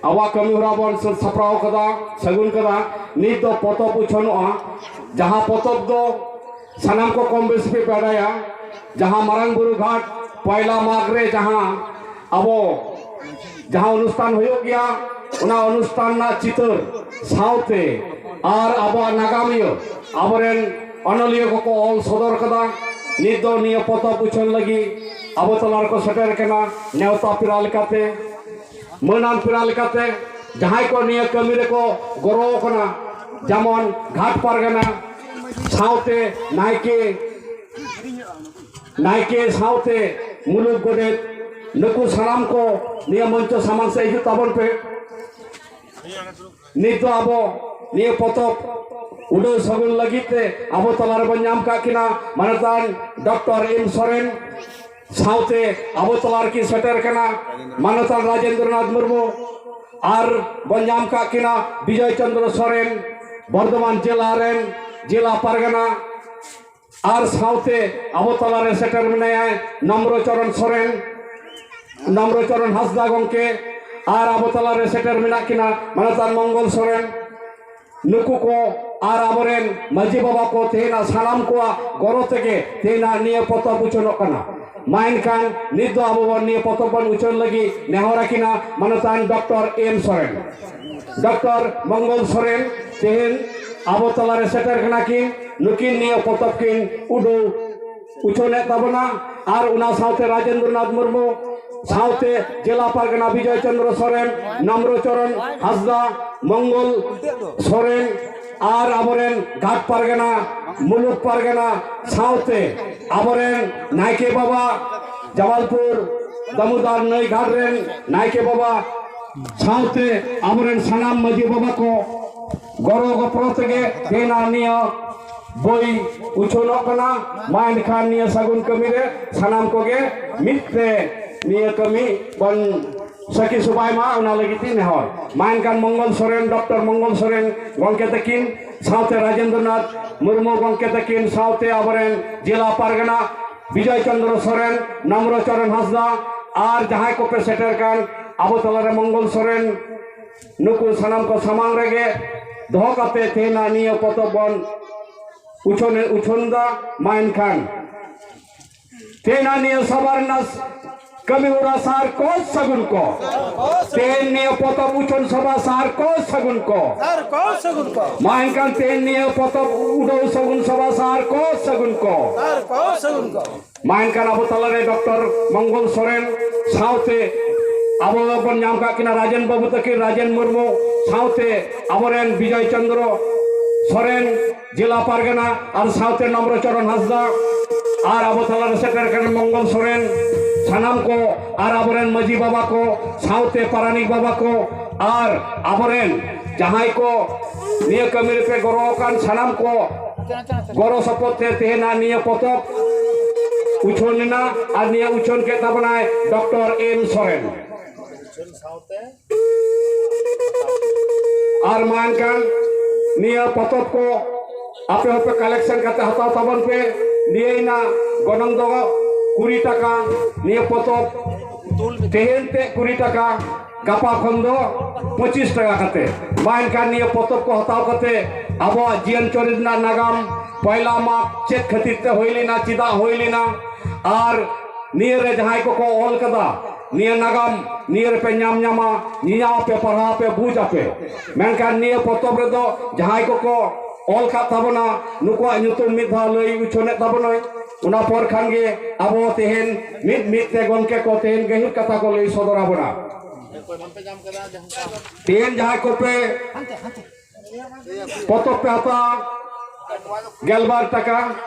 ᱟᱵᱚᱣᱟᱜ ᱠᱟᱹᱢᱤ ᱦᱚᱨᱟ ᱵᱚᱱ ᱥᱟᱹᱛ ᱥᱟᱯᱲᱟᱣ ᱠᱟᱫᱟ, ᱥᱟᱹᱜᱩᱱ ᱠᱟᱫᱟ᱾ ᱱᱤᱛ ᱫᱚ ᱯᱚᱛᱚᱵ ᱩᱪᱷᱟᱹᱱᱚᱜᱼᱟ, ᱡᱟᱦᱟᱸ ᱯᱚᱛᱚᱵ ᱫᱚ ᱥᱟᱱᱟᱢ ᱠᱚ ᱠᱚᱢ ᱵᱮᱥᱤ ᱯᱮ ᱵᱟᱰᱟᱭᱟ, ᱡᱟᱦᱟᱸ ᱢᱟᱨᱟᱝ ᱵᱩᱨᱩ ᱜᱷᱟᱴ ᱯᱚᱭᱞᱟ ᱢᱟᱜᱽ ᱨᱮ ᱡᱟᱦᱟᱸ ᱟᱵᱚ ᱡᱟᱦᱟᱸ ᱚᱱᱩᱥᱴᱷᱟᱱ ᱦᱩᱭᱩᱜ ᱜᱮᱭᱟ, ᱚᱱᱟ ᱚᱱᱩᱥᱴᱷᱟᱱ ᱨᱮᱱᱟᱜ ᱪᱤᱛᱟᱹᱨ ᱥᱟᱶᱛᱮ ᱟᱨ ᱟᱵᱚᱣᱟᱜ ᱱᱟᱜᱟᱢᱤᱭᱟᱹ ᱟᱵᱚᱨᱮᱱ ᱚᱱᱚᱞᱤᱭᱟᱹ ᱠᱚᱠᱚ ᱚᱞ ᱥᱚᱫᱚᱨ ᱠᱟᱫᱟ᱾ ᱱᱤᱛ ᱫᱚ ᱱᱤᱭᱟᱹ ᱯᱚᱛᱚᱵ ᱩᱪᱷᱟᱹᱱ ᱞᱟᱹᱜᱤᱫ ᱟᱵᱚ ᱛᱟᱞᱟ ᱨᱮᱠᱚ ᱥᱮᱴᱮᱨ ᱠᱟᱱᱟ᱾ ᱱᱮᱣᱛᱟ ᱯᱮᱲᱟ ᱞᱮᱠᱟᱛᱮ, ᱢᱟᱹᱱᱟᱱ ᱯᱮᱲᱟ ᱞᱮᱠᱟᱛᱮ ᱡᱟᱦᱟᱸᱭ ᱠᱚ ᱱᱤᱭᱟᱹ ᱠᱟᱹᱢᱤ ᱨᱮᱠᱚ ᱜᱚᱲᱚ ᱠᱟᱱᱟ, ᱡᱮᱢᱚᱱ ᱜᱷᱟᱴ ᱯᱟᱨᱜᱟᱱᱟ ᱥᱟᱶᱛᱮ ᱱᱟᱭᱠᱮ, ᱱᱟᱭᱠᱮ ᱥᱟᱶᱛᱮ ᱢᱩᱞᱩᱠ ᱜᱚᱰᱮᱛ, ᱱᱩᱠᱩ ᱥᱟᱱᱟᱢ ᱠᱚ ᱱᱤᱭᱟᱹ ᱢᱚᱧᱪᱚ ᱥᱟᱢᱟᱝ ᱥᱮᱫ ᱦᱤᱡᱩᱜ ᱛᱟᱵᱚᱱ ᱯᱮ᱾ ᱱᱤᱛ ᱫᱚ ᱟᱵᱚ ᱱᱤᱭᱟᱹ ᱯᱚᱛᱚᱵ ᱩᱰᱟᱹᱣ ᱥᱟᱹᱜᱩᱱ ᱞᱟᱹᱜᱤᱫ ᱛᱮ ᱟᱵᱚ ᱛᱟᱞᱟ ᱨᱮᱵᱚᱱ ᱧᱟᱢ ᱠᱟᱜ ᱠᱤᱱᱟ ᱢᱟᱱᱚᱛᱟᱱ ᱰᱚᱠᱴᱚᱨ ᱮᱢ ᱥᱚᱨᱮᱱ, ᱥᱟᱶᱛᱮ ᱟᱵᱚ ᱛᱟᱞᱟ ᱨᱮᱠᱤᱱ ᱥᱮᱴᱮᱨ ᱠᱟᱱᱟ ᱢᱟᱱᱚᱛᱟᱱ ᱨᱟᱡᱮᱱᱫᱨᱚᱱᱟᱛᱷ ᱢᱩᱨᱢᱩ, ᱟᱨ ᱵᱚᱱ ᱧᱟᱢ ᱠᱟᱜ ᱠᱤᱱᱟ ᱵᱤᱡᱚᱭ ᱪᱚᱱᱫᱨᱚ ᱥᱚᱨᱮᱱ, ᱵᱚᱨᱫᱷᱚᱢᱟᱱ ᱡᱮᱞᱟ ᱨᱮᱱ ᱡᱮᱞᱟ ᱯᱟᱨᱜᱟᱱᱟ, ᱟᱨ ᱥᱟᱶᱛᱮ ᱟᱵᱚ ᱛᱟᱞᱟᱨᱮ ᱥᱮᱴᱮᱨ ᱢᱮᱱᱟᱭᱟ ᱱᱚᱢᱨᱚᱪᱚᱨᱚᱱ ᱥᱚᱨᱮᱱ, ᱱᱚᱢᱨᱚᱪᱚᱨᱚᱱ ᱦᱟᱸᱥᱫᱟ ᱜᱚᱢᱠᱮ, ᱟᱨ ᱟᱵᱚ ᱛᱟᱞᱟᱨᱮ ᱥᱮᱴᱮᱨ ᱢᱮᱱᱟᱜ ᱠᱤᱱᱟ ᱢᱟᱱᱚᱛᱟᱱ ᱢᱚᱝᱜᱚᱞ ᱥᱚᱨᱮᱱ᱾ ᱱᱩᱠᱩ ᱠᱚ ᱟᱨ ᱟᱵᱚᱨᱮᱱ ᱢᱟᱹᱡᱷᱤ ᱵᱟᱵᱟ ᱠᱚ ᱛᱮᱦᱮᱧᱟᱜ ᱥᱟᱱᱟᱢ ᱠᱚᱣᱟᱜ ᱜᱚᱲᱚ ᱛᱮᱜᱮ ᱛᱮᱦᱮᱧᱟᱜ ᱱᱤᱭᱟᱹ ᱯᱚᱛᱚᱵ ᱩᱪᱷᱟᱹᱱᱚᱜ ᱠᱟᱱᱟ᱾ ᱢᱟ ᱮᱱᱠᱷᱟᱱ ᱱᱤᱛ ᱫᱚ ᱟᱵᱚ ᱵᱚᱱ ᱱᱤᱭᱟᱹ ᱯᱚᱛᱚᱵ ᱵᱚᱱ ᱩᱪᱷᱟᱹᱱ ᱞᱟᱹᱜᱤᱫ ᱱᱮᱦᱚᱨ ᱟᱹᱠᱤᱱᱟ ᱢᱟᱱᱚᱛᱟᱱ ᱰᱚᱠᱴᱚᱨ ᱮᱢ ᱥᱚᱨᱮᱱ, ᱰᱚᱠᱴᱚᱨ ᱢᱚᱝᱜᱚᱞ ᱥᱚᱨᱮᱱ ᱛᱮᱦᱮᱧ ᱟᱵᱚ ᱛᱟᱞᱟᱨᱮ ᱥᱮᱴᱮᱨ ᱠᱟᱱᱟ ᱠᱤᱱ᱾ ᱱᱩᱠᱤᱱ ᱱᱤᱭᱟᱹ ᱯᱚᱛᱚᱵ ᱠᱤᱱ ᱩᱰᱩᱠ ᱩᱪᱷᱟᱹᱱᱮᱫ ᱛᱟᱵᱚᱱᱟ᱾ ᱟᱨ ᱚᱱᱟ ᱥᱟᱶᱛᱮ ᱨᱟᱡᱮᱱᱫᱨᱚᱱᱟᱛᱷ ᱢᱩᱨᱢᱩ ᱥᱟᱶᱛᱮ ᱡᱮᱞᱟ ᱯᱟᱨᱜᱟᱱᱟ ᱵᱤᱡᱚᱭ ᱪᱚᱱᱫᱨᱚ ᱥᱚᱨᱮᱱ, ᱱᱚᱢᱨᱚᱪᱚᱨᱚᱱ ᱦᱟᱸᱥᱫᱟ, ᱢᱚᱝᱜᱚᱞ ᱥᱚᱨᱮᱱ, ᱟᱨ ᱟᱵᱚᱨᱮᱱ ᱜᱷᱟᱴ ᱯᱟᱨᱜᱟᱱᱟ, ᱢᱩᱞᱩᱠ ᱯᱟᱨᱜᱟᱱᱟ, ᱥᱟᱶᱛᱮ ᱟᱵᱚᱨᱮᱱ ᱱᱟᱭᱠᱮ ᱵᱟᱵᱟ, ᱡᱟᱢᱟᱞᱯᱩᱨ ᱫᱟᱢᱳᱫᱚᱨ ᱱᱟᱹᱭ ᱜᱷᱟᱴ ᱨᱮᱱ ᱱᱟᱭᱠᱮ ᱵᱟᱵᱟ, ᱥᱟᱶᱛᱮ ᱟᱵᱚᱨᱮᱱ ᱥᱟᱱᱟᱢ ᱢᱟᱹᱡᱷᱤ ᱵᱟᱵᱟ ᱠᱚ ᱜᱚᱲᱚ ᱜᱚᱯᱚᱲᱚ ᱛᱮᱜᱮ ᱛᱮᱦᱮᱧᱟᱜ ᱱᱤᱭᱟᱹ ᱵᱳᱭ ᱩᱪᱷᱟᱹᱱᱚᱜ ᱠᱟᱱᱟ᱾ ᱢᱟ ᱮᱱᱠᱷᱟᱱ ᱱᱤᱭᱟᱹ ᱥᱟᱹᱜᱩᱱ ᱠᱟᱹᱢᱤ ᱨᱮ ᱥᱟᱱᱟᱢ ᱠᱚᱜᱮ ᱢᱤᱫ ᱛᱮ ᱱᱤᱭᱟᱹ ᱠᱟᱹᱢᱤ ᱵᱚᱱ ᱥᱟᱹᱠᱷᱤ ᱥᱚᱵᱷᱟᱭ ᱢᱟ, ᱚᱱᱟ ᱞᱟᱹᱜᱤᱫ ᱤᱧ ᱱᱮᱦᱚᱨ᱾ ᱢᱟ ᱮᱱᱠᱷᱟᱱ ᱢᱚᱝᱜᱚᱞ ᱥᱚᱨᱮᱱ, ᱰᱚᱠᱴᱚᱨ ᱢᱚᱝᱜᱚᱞ ᱥᱚᱨᱮᱱ ᱜᱚᱢᱠᱮ ᱛᱟᱹᱠᱤᱱ ᱥᱟᱶᱛᱮ ᱨᱟᱡᱮᱱᱫᱨᱚᱱᱟᱛᱷ ᱢᱩᱨᱢᱩ ᱜᱚᱢᱠᱮ ᱛᱟᱹᱠᱤᱱ ᱥᱟᱶᱛᱮ ᱟᱵᱚᱨᱮᱱ ᱡᱮᱞᱟ ᱯᱟᱨᱜᱟᱱᱟ ᱵᱤᱡᱚᱭ ᱪᱚᱱᱫᱨᱚ ᱥᱚᱨᱮᱱ, ᱱᱚᱢᱨᱚᱪᱚᱨᱚᱱ ᱦᱟᱸᱥᱫᱟ, ᱟᱨ ᱡᱟᱦᱟᱸᱭ ᱠᱚᱯᱮ ᱥᱮᱴᱮᱨ ᱠᱟᱱ ᱟᱵᱚ ᱛᱟᱞᱟᱨᱮ ᱢᱚᱝᱜᱚᱞ ᱥᱚᱨᱮᱱ, ᱱᱩᱠᱩ ᱥᱟᱱᱟᱢ ᱠᱚ ᱥᱟᱢᱟᱝ ᱨᱮᱜᱮ ᱫᱚᱦᱚ ᱠᱟᱛᱮ ᱛᱮᱦᱮᱧᱟᱜ ᱱᱤᱭᱟᱹ ᱯᱚᱛᱚᱵ ᱵᱚᱱ ᱩᱪᱷᱟᱹᱱ, ᱩᱪᱷᱟᱹᱱ ᱫᱟ᱾ ᱢᱟ ᱮᱱᱠᱷᱟᱱ ᱛᱮᱦᱮᱧᱟᱜ ᱱᱤᱭᱟᱹ ᱥᱚᱵᱷᱟ ᱨᱮᱱᱟᱜ ᱠᱟᱹᱢᱤ ᱦᱚᱨᱟ ᱥᱟᱨ ᱠᱚ ᱥᱟᱹᱜᱩᱱ ᱠᱚ, ᱛᱮᱦᱮᱧ ᱱᱤᱭᱟᱹ ᱯᱚᱛᱚᱵ ᱩᱪᱷᱟᱹᱱ ᱥᱚᱵᱷᱟ ᱥᱟᱨ ᱠᱚ ᱥᱟᱹᱜᱩᱱ ᱠᱚ, ᱥᱟᱨ ᱠᱚ ᱥᱟᱹᱜᱩᱱ ᱠᱚ᱾ ᱢᱟ ᱮᱱᱠᱷᱟᱱ ᱛᱮᱦᱮᱧ ᱱᱤᱭᱟᱹ ᱯᱚᱛᱚᱵ ᱩᱰᱷᱟᱹᱣ ᱥᱟᱹᱜᱩᱱ ᱥᱚᱵᱷᱟ ᱥᱟᱨ ᱠᱚ ᱥᱟᱹᱜᱩᱱ ᱠᱚ᱾ ᱥᱟᱨ ᱠᱚ ᱥᱟᱹᱜᱩᱱ ᱠᱚ᱾ ᱢᱟ ᱮᱱᱠᱷᱟᱱ ᱟᱵᱚ ᱛᱟᱞᱟᱨᱮ ᱰᱚᱠᱴᱚᱨ ᱢᱚᱝᱜᱚᱞ ᱥᱚᱨᱮᱱ ᱥᱟᱶᱛᱮ ᱟᱵᱚ ᱵᱚᱱ ᱧᱟᱢ ᱠᱟᱜ ᱠᱤᱱᱟ ᱨᱟᱡᱮᱱ ᱵᱟᱹᱵᱩ ᱛᱟᱹᱠᱤᱱ, ᱨᱟᱡᱮᱱ ᱢᱩᱨᱢᱩ ᱥᱟᱶᱛᱮ ᱟᱵᱚᱨᱮᱱ ᱵᱤᱡᱚᱭ ᱪᱚᱱᱫᱨᱚ ᱥᱚᱨᱮᱱ ᱡᱮᱞᱟ ᱯᱟᱨᱜᱟᱱᱟ ᱟᱨ ᱥᱟᱶᱛᱮ ᱱᱚᱢᱨᱚ ᱪᱚᱨᱚᱱ ᱦᱟᱸᱥᱫᱟ ᱟᱨ ᱟᱵᱚ ᱛᱟᱞᱟᱨᱮ ᱥᱮᱴᱮᱨ ᱟᱠᱟᱱ ᱢᱚᱝᱜᱚᱞ ᱥᱚᱨᱮᱱ, ᱥᱟᱱᱟᱢ ᱠᱚ ᱟᱨ ᱟᱵᱚᱨᱮᱱ ᱢᱟᱹᱡᱷᱤ ᱵᱟᱵᱟ ᱠᱚ ᱥᱟᱶᱛᱮ ᱯᱟᱨᱟᱱᱤᱠ ᱵᱟᱵᱟ ᱠᱚ ᱟᱨ ᱟᱵᱚᱨᱮᱱ ᱡᱟᱦᱟᱸᱭ ᱠᱚ ᱱᱤᱭᱟᱹ ᱠᱟᱹᱢᱤ ᱨᱮᱯᱮ ᱜᱚᱲᱚ ᱟᱠᱟᱱ ᱥᱟᱱᱟᱢ ᱠᱚ ᱜᱚᱲᱚ ᱥᱚᱯᱚᱦᱚᱫ ᱛᱮ ᱛᱮᱦᱮᱧᱟᱜ ᱱᱤᱭᱟᱹ ᱯᱚᱛᱚᱵ ᱩᱪᱷᱟᱹᱱ ᱮᱱᱟ ᱟᱨ ᱱᱤᱭᱟᱹ ᱩᱪᱷᱟᱹᱱ ᱠᱮᱫ ᱛᱟᱵᱚᱱᱟᱭ ᱰᱚᱠᱴᱚᱨ ᱮᱢ ᱥᱚᱨᱮᱱ᱾ ᱟᱨ ᱢᱟ ᱮᱱᱠᱷᱟᱱ ᱱᱤᱭᱟᱹ ᱯᱚᱛᱚᱵ ᱠᱚ ᱟᱯᱮ ᱦᱚᱸᱯᱮ ᱠᱟᱞᱮᱠᱥᱚᱱ ᱠᱟᱛᱮ ᱦᱟᱛᱟᱣ ᱛᱟᱵᱚᱱ ᱯᱮ᱾ ᱱᱤᱭᱟᱹ ᱨᱮᱱᱟᱜ ᱜᱚᱱᱚᱝ ᱫᱚ ᱠᱩᱲᱤ ᱴᱟᱠᱟ᱾ ᱱᱤᱭᱟᱹ ᱯᱚᱛᱚᱵ ᱛᱮᱦᱮᱧ ᱛᱮ ᱠᱩᱲᱤ ᱴᱟᱠᱟ, ᱜᱟᱯᱟ ᱠᱷᱚᱱ ᱫᱚ ᱯᱚᱸᱪᱤᱥ ᱴᱟᱠᱟ ᱠᱟᱛᱮ᱾ ᱢᱟ ᱮᱱᱠᱷᱟᱱ ᱱᱤᱭᱟᱹ ᱯᱚᱛᱚᱵ ᱠᱚ ᱦᱟᱛᱟᱣ ᱠᱟᱛᱮ ᱟᱵᱚᱣᱟᱜ ᱡᱤᱭᱚᱱ ᱪᱚᱨᱤᱛ ᱨᱮᱱᱟᱜ ᱱᱟᱜᱟᱢ, ᱯᱚᱭᱞᱟ ᱢᱟᱜᱽ ᱪᱮᱫ ᱠᱷᱟᱹᱛᱤᱨ ᱛᱮ ᱦᱩᱭ ᱞᱮᱱᱟ, ᱪᱮᱫᱟᱜ ᱦᱩᱭ ᱞᱮᱱᱟ, ᱟᱨ ᱱᱤᱭᱟᱹ ᱨᱮ ᱡᱟᱦᱟᱸᱭ ᱠᱚᱠᱚ ᱚᱞ ᱠᱟᱫᱟ, ᱱᱤᱭᱟᱹ ᱱᱟᱜᱟᱢ ᱱᱤᱭᱟᱹ ᱨᱮᱯᱮ ᱧᱟᱢ ᱧᱟᱢᱟ, ᱧᱮᱧᱟᱢ ᱯᱮ, ᱯᱟᱲᱦᱟᱣ ᱯᱮ, ᱵᱩᱡᱽ ᱟᱯᱮ᱾ ᱢᱮᱱᱠᱷᱟᱱ ᱱᱤᱭᱟᱹ ᱯᱚᱛᱚᱵ ᱨᱮᱫᱚ ᱡᱟᱦᱟᱸᱭ ᱠᱚᱠᱚ ᱚᱞ ᱠᱟᱫ ᱛᱟᱵᱚᱱᱟ, ᱱᱩᱠᱩᱣᱟᱜ ᱧᱩᱛᱩᱢ ᱢᱤᱫ ᱫᱷᱟᱣ ᱞᱟᱹᱭ ᱩᱪᱷᱟᱹᱱᱮᱫ ᱛᱟᱵᱚᱱᱟᱹᱧ᱾ ᱚᱱᱟ ᱯᱚᱨ ᱠᱷᱟᱱ ᱜᱮ ᱟᱵᱚ ᱛᱮᱦᱮᱧ ᱢᱤᱫ ᱢᱤᱫ ᱛᱮ ᱜᱚᱢᱠᱮ ᱠᱚ ᱛᱮᱦᱮᱧ ᱜᱟᱹᱦᱤᱨ ᱠᱟᱛᱷᱟ ᱠᱚ ᱞᱟᱹᱭ ᱥᱚᱫᱚᱨ ᱟᱵᱚᱱᱟ᱾ ᱛᱮᱦᱮᱧ ᱡᱟᱦᱟᱸᱭ ᱠᱚᱯᱮ ᱯᱚᱛᱚᱵ ᱯᱮ ᱦᱟᱛᱟᱣᱟ, ᱜᱮᱞᱵᱟᱨ ᱴᱟᱠᱟ,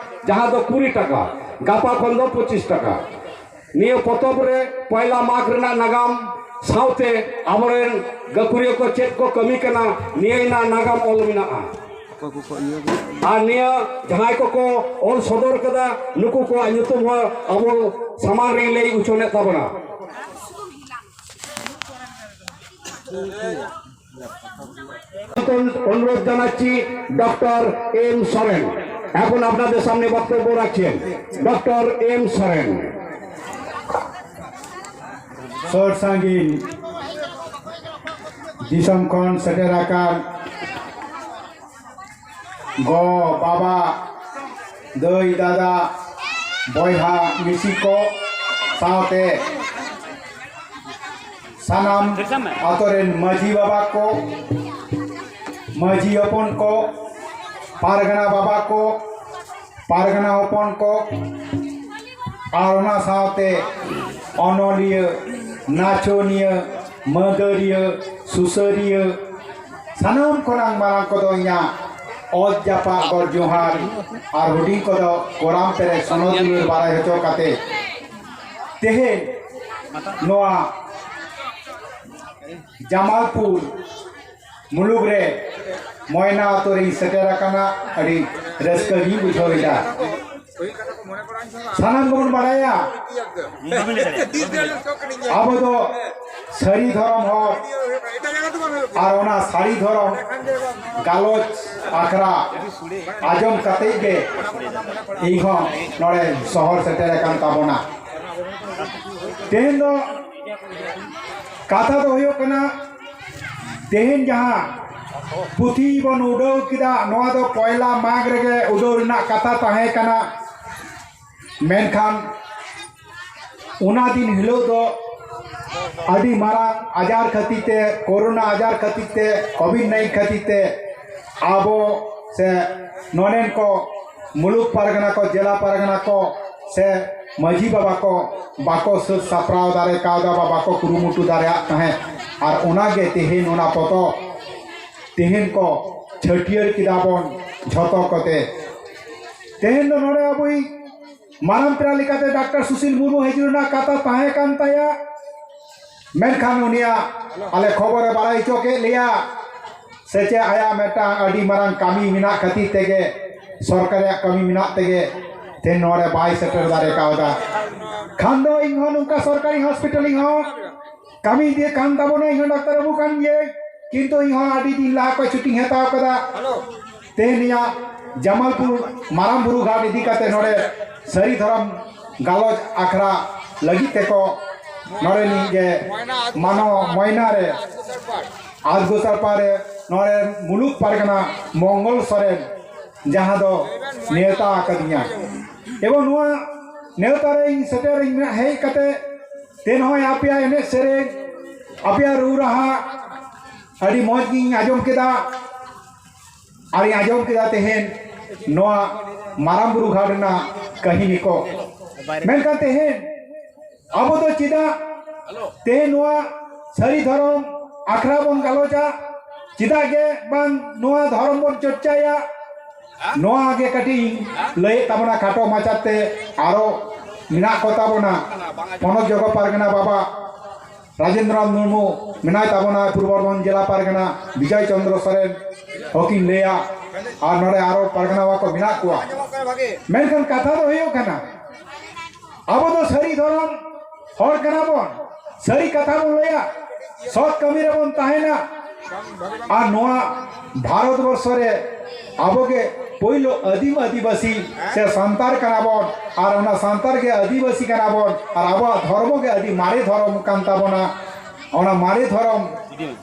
ᱡᱟᱦᱟᱸ ᱫᱚ ᱠᱩᱲᱤ ᱴᱟᱠᱟ, ᱜᱟᱯᱟ ᱠᱷᱚᱱ ᱫᱚ ᱯᱚᱸᱪᱤᱥ ᱴᱟᱠᱟ᱾ ᱱᱤᱭᱟᱹ ᱯᱚᱛᱚᱵ ᱨᱮ ᱯᱚᱭᱞᱟ ᱢᱟᱜᱽ ᱨᱮᱱᱟᱜ ᱱᱟᱜᱟᱢ ᱥᱟᱶᱛᱮ ᱟᱵᱚᱨᱮᱱ ᱜᱟᱹᱠᱷᱩᱲᱤᱭᱟᱹ ᱠᱚ ᱪᱮᱫ ᱠᱚ ᱠᱟᱹᱢᱤ ᱠᱟᱱᱟ, ᱱᱤᱭᱟᱹ ᱨᱮᱱᱟᱜ ᱱᱟᱜᱟᱢ ᱚᱞ ᱢᱮᱱᱟᱜᱼᱟ᱾ ᱟᱨ ᱱᱤᱭᱟᱹ ᱡᱟᱦᱟᱸᱭ ᱠᱚᱠᱚ ᱚᱞ ᱥᱚᱫᱚᱨ ᱠᱟᱫᱟ, ᱱᱩᱠᱩ ᱠᱚᱣᱟᱜ ᱧᱩᱛᱩᱢ ᱦᱚᱸ ᱟᱵᱚ ᱥᱟᱢᱟᱝ ᱨᱮᱧ ᱞᱟᱹᱭ ᱩᱪᱷᱟᱹᱱᱮᱫ ᱛᱟᱵᱚᱱᱟ᱾ অনুরোধ জানাচ্ছি ডক্টর এম সরেন, এখন আপনাদের সামনে বক্তব্য রাখছেন ডক্টর এম সরেন। ᱥᱚᱨ ᱥᱟᱺᱜᱤᱧ ᱫᱤᱥᱚᱢ ᱠᱷᱚᱱ ᱥᱮᱴᱮᱨ ᱟᱠᱟᱱ ᱜᱚ, ᱵᱟᱵᱟ, ᱫᱟᱹᱭ, ᱫᱟᱫᱟ, ᱵᱚᱭᱦᱟ, ᱢᱤᱥᱤ ᱠᱚ ᱥᱟᱶᱛᱮ ᱥᱟᱱᱟᱢ ᱟᱛᱳ ᱨᱮᱱ ᱢᱟᱹᱡᱷᱤ ᱵᱟᱵᱟ ᱠᱚ, ᱢᱟᱹᱡᱷᱤ ᱦᱚᱯᱚᱱ ᱠᱚ, ᱯᱟᱨᱜᱟᱱᱟ ᱵᱟᱵᱟ ᱠᱚ, ᱯᱟᱨᱜᱟᱱᱟ ᱦᱚᱯᱚᱱ ᱠᱚ, ᱟᱨ ᱚᱱᱟ ᱥᱟᱶᱛᱮ ᱚᱱᱚᱞᱤᱭᱟᱹ, ᱱᱟᱪᱚᱱᱤᱭᱟᱹ, ᱢᱟᱹᱫᱟᱹᱲᱤᱭᱟᱹ, ᱥᱩᱥᱟᱹᱨᱤᱭᱟᱹ, ᱥᱟᱱᱟᱢ ᱠᱷᱚᱱᱟᱝ ᱢᱟᱨᱟᱝ ᱠᱚᱫᱚ ᱤᱧᱟᱹᱜ ᱚᱛ ᱡᱟᱯᱟᱜ ᱜᱚᱰ ᱡᱚᱦᱟᱨ, ᱟᱨ ᱦᱩᱰᱤᱧ ᱠᱚᱫᱚ ᱠᱚᱲᱟᱢ ᱯᱮᱨᱮᱡ ᱥᱚᱱᱚᱛ ᱫᱩᱞᱟᱹᱲ ᱵᱟᱲᱟᱭ ᱦᱚᱪᱚ ᱠᱟᱛᱮ, ᱛᱮᱦᱮᱧ ᱱᱚᱣᱟ ᱡᱟᱢᱟᱞᱯᱩᱨ ᱢᱩᱞᱩᱠ ᱨᱮ ᱢᱚᱭᱱᱟ ᱟᱛᱳ ᱨᱤᱧ ᱥᱮᱴᱮᱨ ᱟᱠᱟᱱᱟ᱾ ᱟᱹᱰᱤ ᱨᱟᱹᱥᱠᱟᱹ ᱜᱤᱧ ᱵᱩᱡᱷᱟᱹᱣ ᱮᱫᱟ᱾ ᱥᱟᱱᱟᱢ ᱜᱮᱵᱚᱱ ᱵᱟᱲᱟᱭᱟ, ᱟᱵᱚ ᱫᱚ ᱥᱟᱹᱨᱤ ᱫᱷᱚᱨᱚᱢ ᱦᱚᱲ, ᱟᱨ ᱚᱱᱟ ᱥᱟᱹᱨᱤ ᱫᱷᱚᱨᱚᱢ ᱜᱟᱞᱚᱪ ᱟᱠᱷᱲᱟ ᱟᱸᱡᱚᱢ ᱠᱟᱛᱮ ᱜᱮ ᱤᱧ ᱦᱚᱸ ᱱᱚᱰᱮ ᱥᱚᱦᱚᱨ ᱥᱮᱴᱮᱨ ᱟᱠᱟᱱ ᱛᱟᱵᱚᱱᱟ᱾ ᱛᱮᱦᱮᱧ ᱫᱚ ᱠᱟᱛᱷᱟ ᱫᱚ ᱦᱩᱭᱩᱜ ᱠᱟᱱᱟ, ᱛᱮᱦᱮᱧ ᱡᱟᱦᱟᱸ ᱯᱩᱛᱷᱤ ᱵᱚᱱ ᱩᱰᱟᱹᱣ ᱠᱮᱫᱟ, ᱱᱚᱣᱟ ᱫᱚ ᱯᱚᱭᱞᱟ ᱢᱟᱜᱽ ᱨᱮᱜᱮ ᱩᱰᱟᱹᱣ ᱨᱮᱱᱟᱜ ᱠᱟᱛᱷᱟ ᱛᱟᱦᱮᱸ ᱠᱟᱱᱟ᱾ ᱢᱮᱱᱠᱷᱟᱱ ᱚᱱᱟ ᱫᱤᱱ ᱦᱤᱞᱳᱜ ᱫᱚ ᱟᱹᱰᱤ ᱢᱟᱨᱟᱝ ᱟᱡᱟᱨ ᱠᱷᱟᱹᱛᱤᱨ ᱛᱮ, ᱠᱳᱨᱳᱱᱟ ᱟᱡᱟᱨ ᱠᱷᱟᱹᱛᱤᱨ ᱛᱮ, ᱠᱳᱵᱷᱤᱰ ᱱᱟᱭᱤᱱ ᱠᱷᱟᱹᱛᱤᱨ ᱛᱮ ᱟᱵᱚ ᱥᱮ ᱱᱚᱰᱮᱱ ᱠᱚ ᱢᱩᱞᱩᱠ ᱯᱟᱨᱜᱟᱱᱟ ᱠᱚ, ᱡᱮᱞᱟ ᱯᱟᱨᱜᱟᱱᱟ ᱠᱚ ᱥᱮ ᱢᱟᱹᱡᱷᱤ ᱵᱟᱵᱟ ᱠᱚ ᱵᱟᱠᱚ ᱥᱟᱹᱛ ᱥᱟᱯᱲᱟᱣ ᱫᱟᱲᱮ ᱠᱟᱣᱫᱟ ᱵᱟ ᱵᱟᱠᱚ ᱠᱩᱨᱩᱢᱩᱴᱩ ᱫᱟᱲᱮᱭᱟᱜ ᱛᱟᱦᱮᱸᱫ᱾ ᱟᱨ ᱚᱱᱟᱜᱮ ᱛᱮᱦᱮᱧ ᱚᱱᱟ ᱯᱚᱛᱚᱵ ᱛᱮᱦᱮᱧ ᱠᱚ ᱪᱷᱟᱹᱴᱭᱟᱹᱨ ᱠᱮᱫᱟ ᱵᱚᱱ ᱡᱷᱚᱛᱚ ᱠᱚᱛᱮ᱾ ᱛᱮᱦᱮᱧ ᱫᱚ ᱱᱚᱰᱮ ᱟᱵᱚᱭᱤᱡ ᱢᱟᱨᱟᱝ ᱯᱮᱲᱟ ᱞᱮᱠᱟᱛᱮ ᱰᱟᱠᱛᱟᱨ ᱥᱩᱥᱤᱞ ᱢᱩᱨᱢᱩ ᱦᱤᱡᱩᱜ ᱨᱮᱱᱟᱜ ᱠᱟᱛᱷᱟ ᱛᱟᱦᱮᱸ ᱠᱟᱱ ᱛᱟᱭᱟ, ᱢᱮᱱᱠᱷᱟᱱ ᱩᱱᱤᱭᱟᱜ ᱟᱞᱮ ᱠᱷᱚᱵᱚᱨᱮ ᱵᱟᱲᱟᱭ ᱦᱚᱪᱚ ᱠᱮᱫ ᱞᱮᱭᱟ ᱥᱮ ᱪᱮᱫ, ᱟᱭᱟᱜ ᱢᱤᱫᱴᱟᱝ ᱟᱹᱰᱤ ᱢᱟᱨᱟᱝ ᱠᱟᱹᱢᱤ ᱢᱮᱱᱟᱜ ᱠᱷᱟᱹᱛᱤᱨ ᱛᱮᱜᱮ, ᱥᱚᱨᱠᱟᱨ ᱨᱮᱭᱟᱜ ᱠᱟᱹᱢᱤ ᱢᱮᱱᱟᱜ ᱛᱮᱜᱮ ᱛᱮᱦᱮᱧ ᱱᱚᱰᱮ ᱵᱟᱭ ᱥᱮᱴᱮᱨ ᱫᱟᱲᱮ ᱠᱟᱣᱫᱟ᱾ ᱠᱷᱟᱱ ᱫᱚ ᱤᱧ ᱦᱚᱸ ᱱᱚᱝᱠᱟ ᱥᱚᱨᱠᱟᱨᱤ ᱦᱚᱥᱯᱤᱴᱟᱞ ᱤᱧ ᱦᱚᱸ ᱠᱟᱹᱢᱤ ᱤᱫᱤᱭᱮᱫ ᱠᱟᱱ ᱛᱟᱵᱚᱱᱟ, ᱤᱧ ᱦᱚᱸ ᱰᱟᱠᱛᱟᱨ ᱵᱟᱹᱵᱩ ᱠᱟᱱ ᱜᱤᱭᱟᱹᱧ, ᱠᱤᱱᱛᱩ ᱤᱧ ᱦᱚᱸ ᱟᱹᱰᱤ ᱫᱤᱱ ᱞᱟᱦᱟ ᱠᱷᱚᱱ ᱪᱷᱩᱴᱤᱧ ᱦᱟᱛᱟᱣ ᱠᱟᱫᱟ᱾ ᱛᱮᱦᱮᱧ ᱱᱤᱭᱟᱹ ᱡᱟᱢᱟᱞᱯᱩᱨ ᱢᱟᱨᱟᱝ ᱵᱩᱨᱩ ᱜᱷᱟᱴ ᱤᱫᱤ ᱠᱟᱛᱮ ᱱᱚᱰᱮ ᱥᱟᱹᱨᱤ ᱫᱷᱚᱨᱚᱢ ᱜᱟᱞᱚᱪ ᱟᱠᱷᱲᱟ ᱞᱟᱹᱜᱤᱫ ᱛᱮᱠᱚ ᱱᱚᱰᱮᱱᱤᱡ ᱜᱮ ᱢᱟᱱᱚ ᱢᱚᱭᱱᱟ ᱨᱮ ᱟᱫ ᱜᱳᱥᱟᱯᱟ ᱨᱮ ᱱᱚᱰᱮ ᱢᱩᱞᱩᱠ ᱯᱟᱨᱜᱟᱱᱟ ᱢᱚᱝᱜᱚᱞ ᱥᱚᱨᱮᱱ, ᱡᱟᱦᱟᱸ ᱫᱚ ᱱᱮᱣᱛᱟ ᱟᱠᱟᱫᱤᱧᱟ᱾ ᱮᱵᱚᱝ ᱱᱚᱣᱟ ᱱᱮᱣᱛᱟ ᱨᱮ ᱤᱧ ᱥᱮᱴᱮᱨ ᱤᱧ ᱦᱮᱡ ᱠᱟᱛᱮ ᱛᱮ ᱱᱚᱜᱼᱚᱭ ᱟᱯᱮᱭᱟᱜ ᱮᱱᱮᱡ ᱥᱮᱨᱮᱧ, ᱟᱯᱮᱭᱟᱜ ᱨᱩ ᱨᱟᱦᱟ ᱟᱹᱰᱤ ᱢᱚᱡᱽ ᱜᱤᱧ ᱟᱸᱡᱚᱢ ᱠᱮᱫᱟ᱾ ᱟᱨᱤᱧ ᱟᱸᱡᱚᱢ ᱠᱮᱫᱟ ᱛᱮᱦᱮᱧ ᱱᱚᱣᱟ ᱢᱟᱨᱟᱝ ᱵᱩᱨᱩ ᱜᱷᱟᱴ ᱨᱮᱱᱟᱜ ᱠᱟᱹᱦᱱᱤ ᱠᱚ᱾ ᱢᱮᱱᱠᱷᱟᱱ ᱛᱮᱦᱮᱧ ᱟᱵᱚ ᱫᱚ ᱪᱮᱫᱟᱜ ᱛᱮᱦᱮᱧ ᱱᱚᱣᱟ ᱥᱟᱹᱨᱤ ᱫᱷᱚᱨᱚᱢ ᱟᱠᱷᱲᱟ ᱵᱚᱱ ᱜᱟᱞᱚᱪᱟ? ᱪᱮᱫᱟᱜ ᱜᱮ ᱵᱟᱝ ᱱᱚᱣᱟ ᱫᱷᱚᱨᱚᱢ ᱵᱚᱱ ᱪᱚᱨᱪᱟᱭᱟ? ᱱᱚᱣᱟ ᱜᱮ ᱠᱟᱹᱴᱤᱡ ᱤᱧ ᱞᱟᱹᱭᱮᱫ ᱛᱟᱵᱚᱱᱟ ᱠᱷᱟᱴᱚ ᱢᱟᱪᱷᱟᱛᱮ᱾ ᱟᱨᱚ ᱢᱮᱱᱟᱜ ᱠᱚ ᱛᱟᱵᱚᱱᱟ ᱯᱚᱱᱚᱛ ᱡᱚᱜᱚ ᱯᱟᱨᱜᱟᱱᱟ ᱵᱟᱵᱟ ᱨᱟᱡᱮᱱᱫᱨᱚ ᱢᱩᱨᱢᱩ ᱢᱮᱱᱟᱭ ᱛᱟᱵᱚᱱᱟ, ᱯᱩᱨᱵᱚ ᱵᱚᱨᱫᱷᱚᱢᱟᱱ ᱡᱮᱞᱟ ᱯᱟᱨᱜᱟᱱᱟ ᱵᱤᱡᱚᱭ ᱪᱚᱱᱫᱨᱚ ᱥᱚᱨᱮᱱ ᱦᱚᱸᱠᱤᱱ ᱞᱟᱹᱭᱟ, ᱟᱨ ᱱᱚᱰᱮ ᱟᱨᱚ ᱯᱟᱨᱜᱟᱱᱟ ᱵᱟᱵᱟ ᱠᱚ ᱢᱮᱱᱟᱜ ᱠᱚᱣᱟ᱾ ᱢᱮᱱᱠᱷᱟᱱ ᱠᱟᱛᱷᱟ ᱫᱚ ᱦᱩᱭᱩᱜ ᱠᱟᱱᱟ, ᱟᱵᱚ ᱫᱚ ᱥᱟᱹᱨᱤ ᱫᱷᱚᱨᱚᱢ ᱦᱚᱲ ᱠᱟᱱᱟ ᱵᱚᱱ, ᱥᱟᱹᱨᱤ ᱠᱟᱛᱷᱟ ᱵᱚᱱ ᱞᱟᱹᱭᱟ, ᱥᱚᱛ ᱠᱟᱹᱢᱤ ᱨᱮᱵᱚᱱ ᱛᱟᱦᱮᱱᱟ᱾ ᱟᱨ ᱱᱚᱣᱟ ᱵᱷᱟᱨᱚᱛ ᱵᱚᱨᱥᱚ ᱨᱮ ᱟᱵᱚ ᱜᱮ ᱯᱳᱭᱞᱳ ᱟᱹᱫᱤᱢ ᱟᱹᱫᱤᱵᱟᱹᱥᱤ ᱥᱮ ᱥᱟᱱᱛᱟᱲ ᱠᱟᱱᱟ ᱵᱚᱱ, ᱟᱨ ᱚᱱᱟ ᱥᱟᱱᱛᱟᱲ ᱜᱮ ᱟᱹᱫᱤᱵᱟᱹᱥᱤ ᱠᱟᱱᱟ ᱵᱚᱱ, ᱟᱨ ᱟᱵᱚᱣᱟᱜ ᱫᱷᱚᱨᱢᱚ ᱜᱮ ᱟᱹᱰᱤ ᱢᱟᱨᱮ ᱫᱷᱚᱨᱚᱢ ᱠᱟᱱ ᱛᱟᱵᱚᱱᱟ᱾ ᱚᱱᱟ ᱢᱟᱨᱮ ᱫᱷᱚᱨᱚᱢ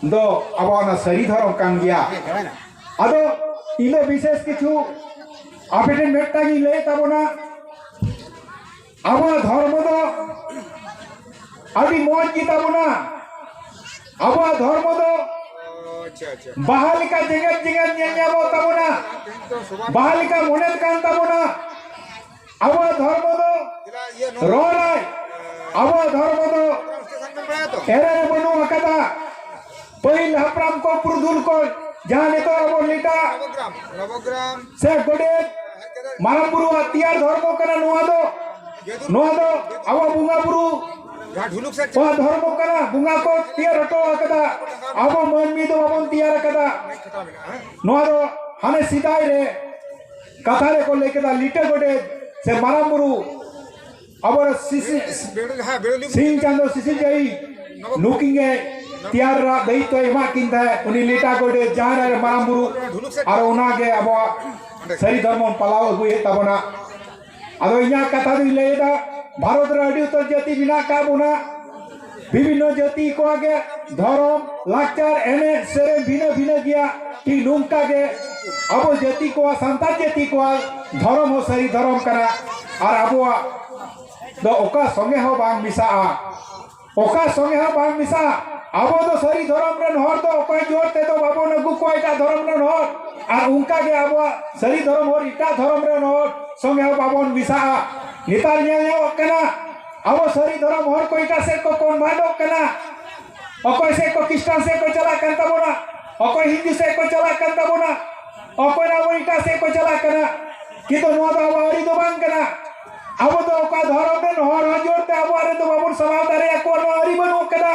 ᱫᱚ ᱟᱵᱚᱣᱟᱜ ᱚᱱᱟ ᱥᱟᱹᱨᱤ ᱫᱷᱚᱨᱚᱢ ᱠᱟᱱ ᱜᱮᱭᱟ᱾ ᱟᱫᱚ ᱤᱧ ᱫᱚ ᱵᱤᱥᱮᱥ ᱠᱤᱪᱷᱩ ᱟᱯᱮ ᱴᱷᱮᱱ ᱢᱤᱫᱴᱟᱝ ᱤᱧ ᱞᱟᱹᱭ ᱛᱟᱵᱚᱱᱟ, ᱟᱵᱚᱣᱟᱜ ᱫᱷᱚᱨᱢᱚ ᱫᱚ ᱟᱹᱰᱤ ᱢᱚᱡᱽ ᱜᱮ ᱛᱟᱵᱚᱱᱟ᱾ ᱟᱵᱚᱣᱟᱜ ᱫᱷᱚᱨᱢᱚ ᱫᱚ ᱟᱪᱪᱷᱟ, ᱟᱪᱪᱷᱟ᱾ ᱵᱟᱦᱟ ᱞᱮᱠᱟ ᱡᱮᱜᱮᱛ ᱡᱮᱜᱮᱛ ᱧᱮᱞ ᱧᱟᱢᱚᱜ ᱛᱟᱵᱚᱱᱟ, ᱛᱮᱦᱮᱧ ᱛᱚ ᱥᱚᱵᱷᱟ ᱵᱟᱦᱟ ᱞᱮᱠᱟ ᱢᱚᱱᱮᱛ ᱠᱟᱱ ᱛᱟᱵᱚᱱᱟ᱾ ᱟᱵᱚᱣᱟᱜ ᱫᱷᱚᱨᱢᱚ ᱫᱚ ᱪᱮᱫᱟᱜ ᱤᱭᱟᱹ ᱱᱚᱣᱟ ᱨᱚᱲᱟᱭ, ᱟᱵᱚᱣᱟᱜ ᱫᱷᱚᱨᱢᱚ ᱫᱚ ᱥᱴᱮᱥᱚᱱ ᱵᱮᱱ ᱵᱟᱲᱟᱭᱟ ᱛᱚ? ᱮᱨᱮ ᱨᱮ ᱵᱟᱹᱱᱩᱜ ᱟᱠᱟᱫᱟ᱾ ᱯᱟᱹᱦᱤᱞ ᱦᱟᱯᱲᱟᱢ ᱠᱚ ᱯᱩᱨᱩᱫᱷᱩᱞ ᱠᱚ ᱡᱟᱦᱟᱸ ᱱᱤᱛᱚᱜ ᱟᱵᱚ ᱞᱮᱴᱟ ᱱᱚᱵᱚᱜᱨᱟᱢ, ᱱᱚᱵᱚᱜᱨᱟᱢ᱾ ᱥᱮ ᱜᱚᱰᱮᱛ ᱢᱟᱨᱟᱝ ᱵᱩᱨᱩᱣᱟᱜ ᱛᱮᱭᱟᱨ ᱫᱷᱚᱨᱢᱚ ᱠᱟᱱᱟ ᱱᱚᱣᱟ ᱫᱚ᱾ ᱱᱚᱣᱟ ᱫᱚ ᱟᱵᱚ ᱵᱚᱸᱜᱟ ᱵᱩᱨᱩ ᱡᱟᱦᱟᱸ ᱰᱷᱩᱞᱩᱠ ᱥᱮᱫ ᱠᱚᱣᱟᱜ ᱫᱷᱚᱨᱢᱚ ᱠᱟᱱᱟ, ᱵᱚᱸᱜᱟ ᱠᱚ ᱛᱮᱭᱟᱨ ᱦᱚᱴᱚ ᱟᱠᱟᱫᱟ᱾ ᱟᱵᱚ ᱢᱟᱹᱱᱢᱤ ᱫᱚ ᱵᱟᱵᱚᱱ ᱛᱮᱭᱟᱨ ᱟᱠᱟᱫᱟ᱾ ᱱᱚᱣᱟ ᱫᱚ ᱦᱟᱱᱮ ᱥᱮᱫᱟᱭ ᱨᱮ ᱠᱟᱛᱷᱟ ᱨᱮᱠᱚ ᱞᱟᱹᱭ ᱠᱮᱫᱟ, ᱞᱤᱴᱟᱹ ᱜᱚᱰᱮᱛ ᱥᱮ ᱢᱟᱨᱟᱝ ᱵᱩᱨᱩ ᱟᱵᱚ ᱥᱤᱥᱤ-, ᱵᱮᱲᱩ-, ᱦᱮᱸ, ᱵᱮᱲᱩᱞᱤ ᱥᱤᱧ ᱪᱟᱸᱫᱚ ᱥᱤᱥᱤᱨ ᱡᱟᱹᱲᱤ ᱱᱩᱠᱤᱱ ᱜᱮ ᱛᱮᱭᱟᱨ ᱨᱮᱱᱟᱜ ᱫᱟᱭᱤᱛᱛᱚ ᱮᱢᱟᱜ ᱠᱤᱱ ᱛᱟᱦᱮᱸᱫ ᱩᱱᱤ ᱞᱤᱴᱟ ᱜᱚᱰᱮᱛ ᱡᱟᱦᱟᱸ ᱨᱮ ᱢᱟᱨᱟᱝ ᱵᱩᱨᱩ᱾ ᱟᱨ ᱚᱱᱟ ᱜᱮ ᱟᱵᱚᱣᱟᱜ ᱥᱟᱹᱨᱤ ᱫᱷᱚᱨᱢᱚ ᱯᱟᱞᱟᱣ ᱟᱹᱜᱩᱭᱮᱫ ᱛᱟᱵᱚᱱᱟ᱾ ᱟᱫᱚ ᱤᱧᱟᱹᱜ ᱠᱟᱛᱷᱟ ᱫᱚᱧ ᱞᱟᱹᱭᱮᱫᱟ, ᱵᱷᱟᱨᱚᱛ ᱨᱮ ᱟᱹᱰᱤ ᱩᱛᱟᱹᱨ ᱡᱟᱹᱛᱤ ᱢᱮᱱᱟᱜ ᱟᱠᱟᱫ ᱵᱚᱱᱟ᱾ ᱵᱤᱵᱷᱤᱱᱱᱚ ᱡᱟᱹᱛᱤ ᱠᱚᱣᱟᱜ ᱜᱮ ᱫᱷᱚᱨᱚᱢ, ᱞᱟᱠᱪᱟᱨ, ᱮᱱᱮᱡ ᱥᱮᱨᱮᱧ ᱵᱷᱤᱱᱟᱹ ᱵᱷᱤᱱᱟᱹ ᱜᱮᱭᱟ᱾ ᱴᱷᱤᱠ ᱱᱚᱝᱠᱟ ᱜᱮ ᱟᱵᱚ ᱡᱟᱹᱛᱤ ᱠᱚᱣᱟᱜ, ᱥᱟᱱᱛᱟᱲ ᱡᱟᱹᱛᱤ ᱠᱚᱣᱟᱜ ᱫᱷᱚᱨᱚᱢ ᱦᱚᱸ ᱥᱟᱹᱨᱤ ᱫᱷᱚᱨᱚᱢ ᱠᱟᱱᱟ᱾ ᱟᱨ ᱟᱵᱚᱣᱟᱜ ᱫᱚ ᱚᱠᱟ ᱥᱚᱸᱜᱮ ᱦᱚᱸ ᱵᱟᱝ ᱢᱮᱥᱟᱜᱼᱟ, ᱚᱠᱟ ᱥᱚᱸᱜᱮ ᱦᱚᱸ ᱵᱟᱝ ᱢᱮᱥᱟᱜᱼᱟ᱾ ᱟᱵᱚ ᱫᱚ ᱥᱟᱹᱨᱤ ᱫᱷᱚᱨᱚᱢ ᱨᱮᱱ ᱦᱚᱲ ᱫᱚ ᱚᱠᱚᱭ ᱡᱳᱨ ᱛᱮᱫᱚ ᱵᱟᱵᱚᱱ ᱟᱹᱜᱩ ᱠᱚᱣᱟ ᱮᱴᱟᱜ ᱫᱷᱚᱨᱚᱢ ᱨᱮᱱ ᱦᱚᱲ, ᱟᱨ ᱚᱱᱠᱟ ᱜᱮ ᱟᱵᱚᱣᱟᱜ ᱥᱟᱹᱨᱤ ᱫᱷᱚᱨᱚᱢ ᱦᱚᱲ ᱮᱴᱟᱜ ᱫᱷᱚᱨᱚᱢ ᱨᱮᱱ ᱦᱚᱲ ᱥᱚᱸᱜᱮ ᱦᱚᱸ ᱵᱟᱵᱚᱱ ᱢᱮᱥᱟᱜᱼᱟ᱾ ᱱᱮᱛᱟᱨ ᱧᱮᱞ ᱧᱟᱢᱚᱜ ᱠᱟᱱᱟ, ᱟᱵᱚ ᱥᱟᱹᱨᱤ ᱫᱷᱚᱨᱚᱢ ᱦᱚᱲ ᱠᱚ ᱮᱴᱟᱜ ᱥᱮᱫ ᱠᱚ ᱠᱚᱱᱵᱷᱟᱨᱴᱚᱜ ᱠᱟᱱᱟ, ᱚᱠᱚᱭ ᱥᱮᱫ ᱠᱚ ᱠᱷᱨᱤᱥᱴᱟᱱ ᱥᱮᱫ ᱠᱚ ᱪᱟᱞᱟᱜ ᱠᱟᱱ ᱛᱟᱵᱚᱱᱟ, ᱚᱠᱚᱭ ᱦᱤᱱᱫᱩ ᱥᱮᱫ ᱠᱚ ᱪᱟᱞᱟᱜ ᱠᱟᱱ ᱛᱟᱵᱚᱱᱟ, ᱚᱠᱚᱭ ᱟᱵᱚ ᱮᱴᱟᱜ ᱥᱮᱫ ᱠᱚ ᱪᱟᱞᱟᱜ ᱠᱟᱱᱟ᱾ ᱠᱤᱱᱛᱩ ᱱᱚᱣᱟ ᱫᱚ ᱟᱵᱚ ᱟᱹᱨᱤ ᱫᱚ ᱵᱟᱝ ᱠᱟᱱᱟ᱾ ᱟᱵᱚ ᱫᱚ ᱚᱠᱟ ᱫᱷᱚᱨᱚᱢ ᱨᱮᱱ ᱦᱚᱲ ᱦᱚᱸ ᱡᱳᱨ ᱛᱮ ᱟᱵᱚᱣᱟᱜ ᱨᱮᱫᱚ ᱵᱟᱵᱚᱱ ᱥᱟᱢᱟᱣ ᱫᱟᱲᱮᱭᱟᱠᱚᱣᱟ, ᱱᱚᱣᱟ ᱟᱹᱨᱤ ᱵᱟᱹᱱᱩᱜ ᱠᱟᱫᱟ᱾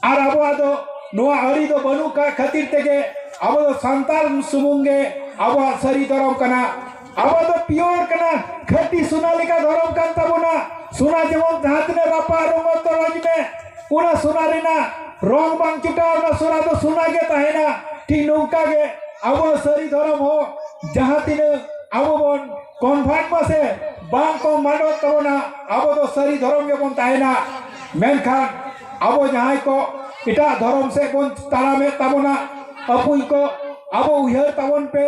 ᱟᱨ ᱟᱵᱚᱣᱟᱜ ᱫᱚ ᱱᱚᱣᱟ ᱟᱹᱨᱤ ᱫᱚ ᱵᱟᱹᱱᱩᱜ ᱠᱟᱜ ᱠᱷᱟᱹᱛᱤᱨ ᱛᱮᱜᱮ ᱟᱵᱚ ᱫᱚ ᱥᱟᱱᱛᱟᱲ ᱥᱩᱢᱩᱝ ᱜᱮ ᱟᱵᱚᱣᱟᱜ ᱥᱟᱹᱨᱤ ᱫᱷᱚᱨᱚᱢ ᱠᱟᱱᱟ᱾ ᱟᱵᱚ ᱫᱚ ᱯᱤᱭᱳᱨ ᱠᱟᱱᱟ, ᱠᱷᱟᱹᱴᱤ ᱥᱳᱱᱟ ᱞᱮᱠᱟ ᱫᱷᱚᱨᱚᱢ ᱠᱟᱱ ᱛᱟᱵᱚᱱᱟ᱾ ᱥᱳᱱᱟ ᱡᱮᱢᱚᱱ ᱡᱟᱦᱟᱸ ᱛᱤᱱᱟᱹᱜ ᱨᱟᱯᱟᱜ ᱨᱚᱝᱜᱚ ᱛᱚᱨᱚᱡ ᱢᱮ, ᱚᱱᱟ ᱥᱳᱱᱟ ᱨᱮᱱᱟᱜ ᱨᱚᱝ ᱵᱟᱝ ᱪᱩᱴᱟᱹᱜᱼᱟ, ᱚᱱᱟ ᱥᱳᱱᱟ ᱫᱚ ᱥᱳᱱᱟ ᱜᱮ ᱛᱟᱦᱮᱱᱟ᱾ ᱴᱷᱤᱠ ᱱᱚᱝᱠᱟ ᱜᱮ ᱟᱵᱚᱣᱟᱜ ᱥᱟᱹᱨᱤ ᱫᱷᱚᱨᱚᱢ ᱦᱚᱸ ᱡᱟᱦᱟᱸ ᱛᱤᱱᱟᱹᱜ ᱟᱵᱚ ᱵᱚᱱ ᱠᱚᱱᱵᱷᱟᱨᱴ ᱢᱟᱥᱮ ᱵᱟᱝ ᱠᱚ ᱢᱟᱰᱚᱜ ᱛᱟᱵᱚᱱᱟ, ᱟᱵᱚ ᱫᱚ ᱥᱟᱹᱨᱤ ᱫᱷᱚᱨᱚᱢ ᱜᱮᱵᱚᱱ ᱛᱟᱦᱮᱱᱟ᱾ ᱢᱮᱱᱠᱷᱟᱱ ᱟᱵᱚ ᱡᱟᱦᱟᱸᱭ ᱠᱚ ᱮᱴᱟᱜ ᱫᱷᱚᱨᱚᱢ ᱥᱮᱫ ᱵᱚᱱ ᱛᱟᱲᱟᱢᱮᱫ ᱛᱟᱵᱚᱱᱟ, ᱟᱹᱯᱩᱭ ᱠᱚ, ᱟᱵᱚ ᱩᱭᱦᱟᱹᱨ ᱛᱟᱵᱚᱱ ᱯᱮ,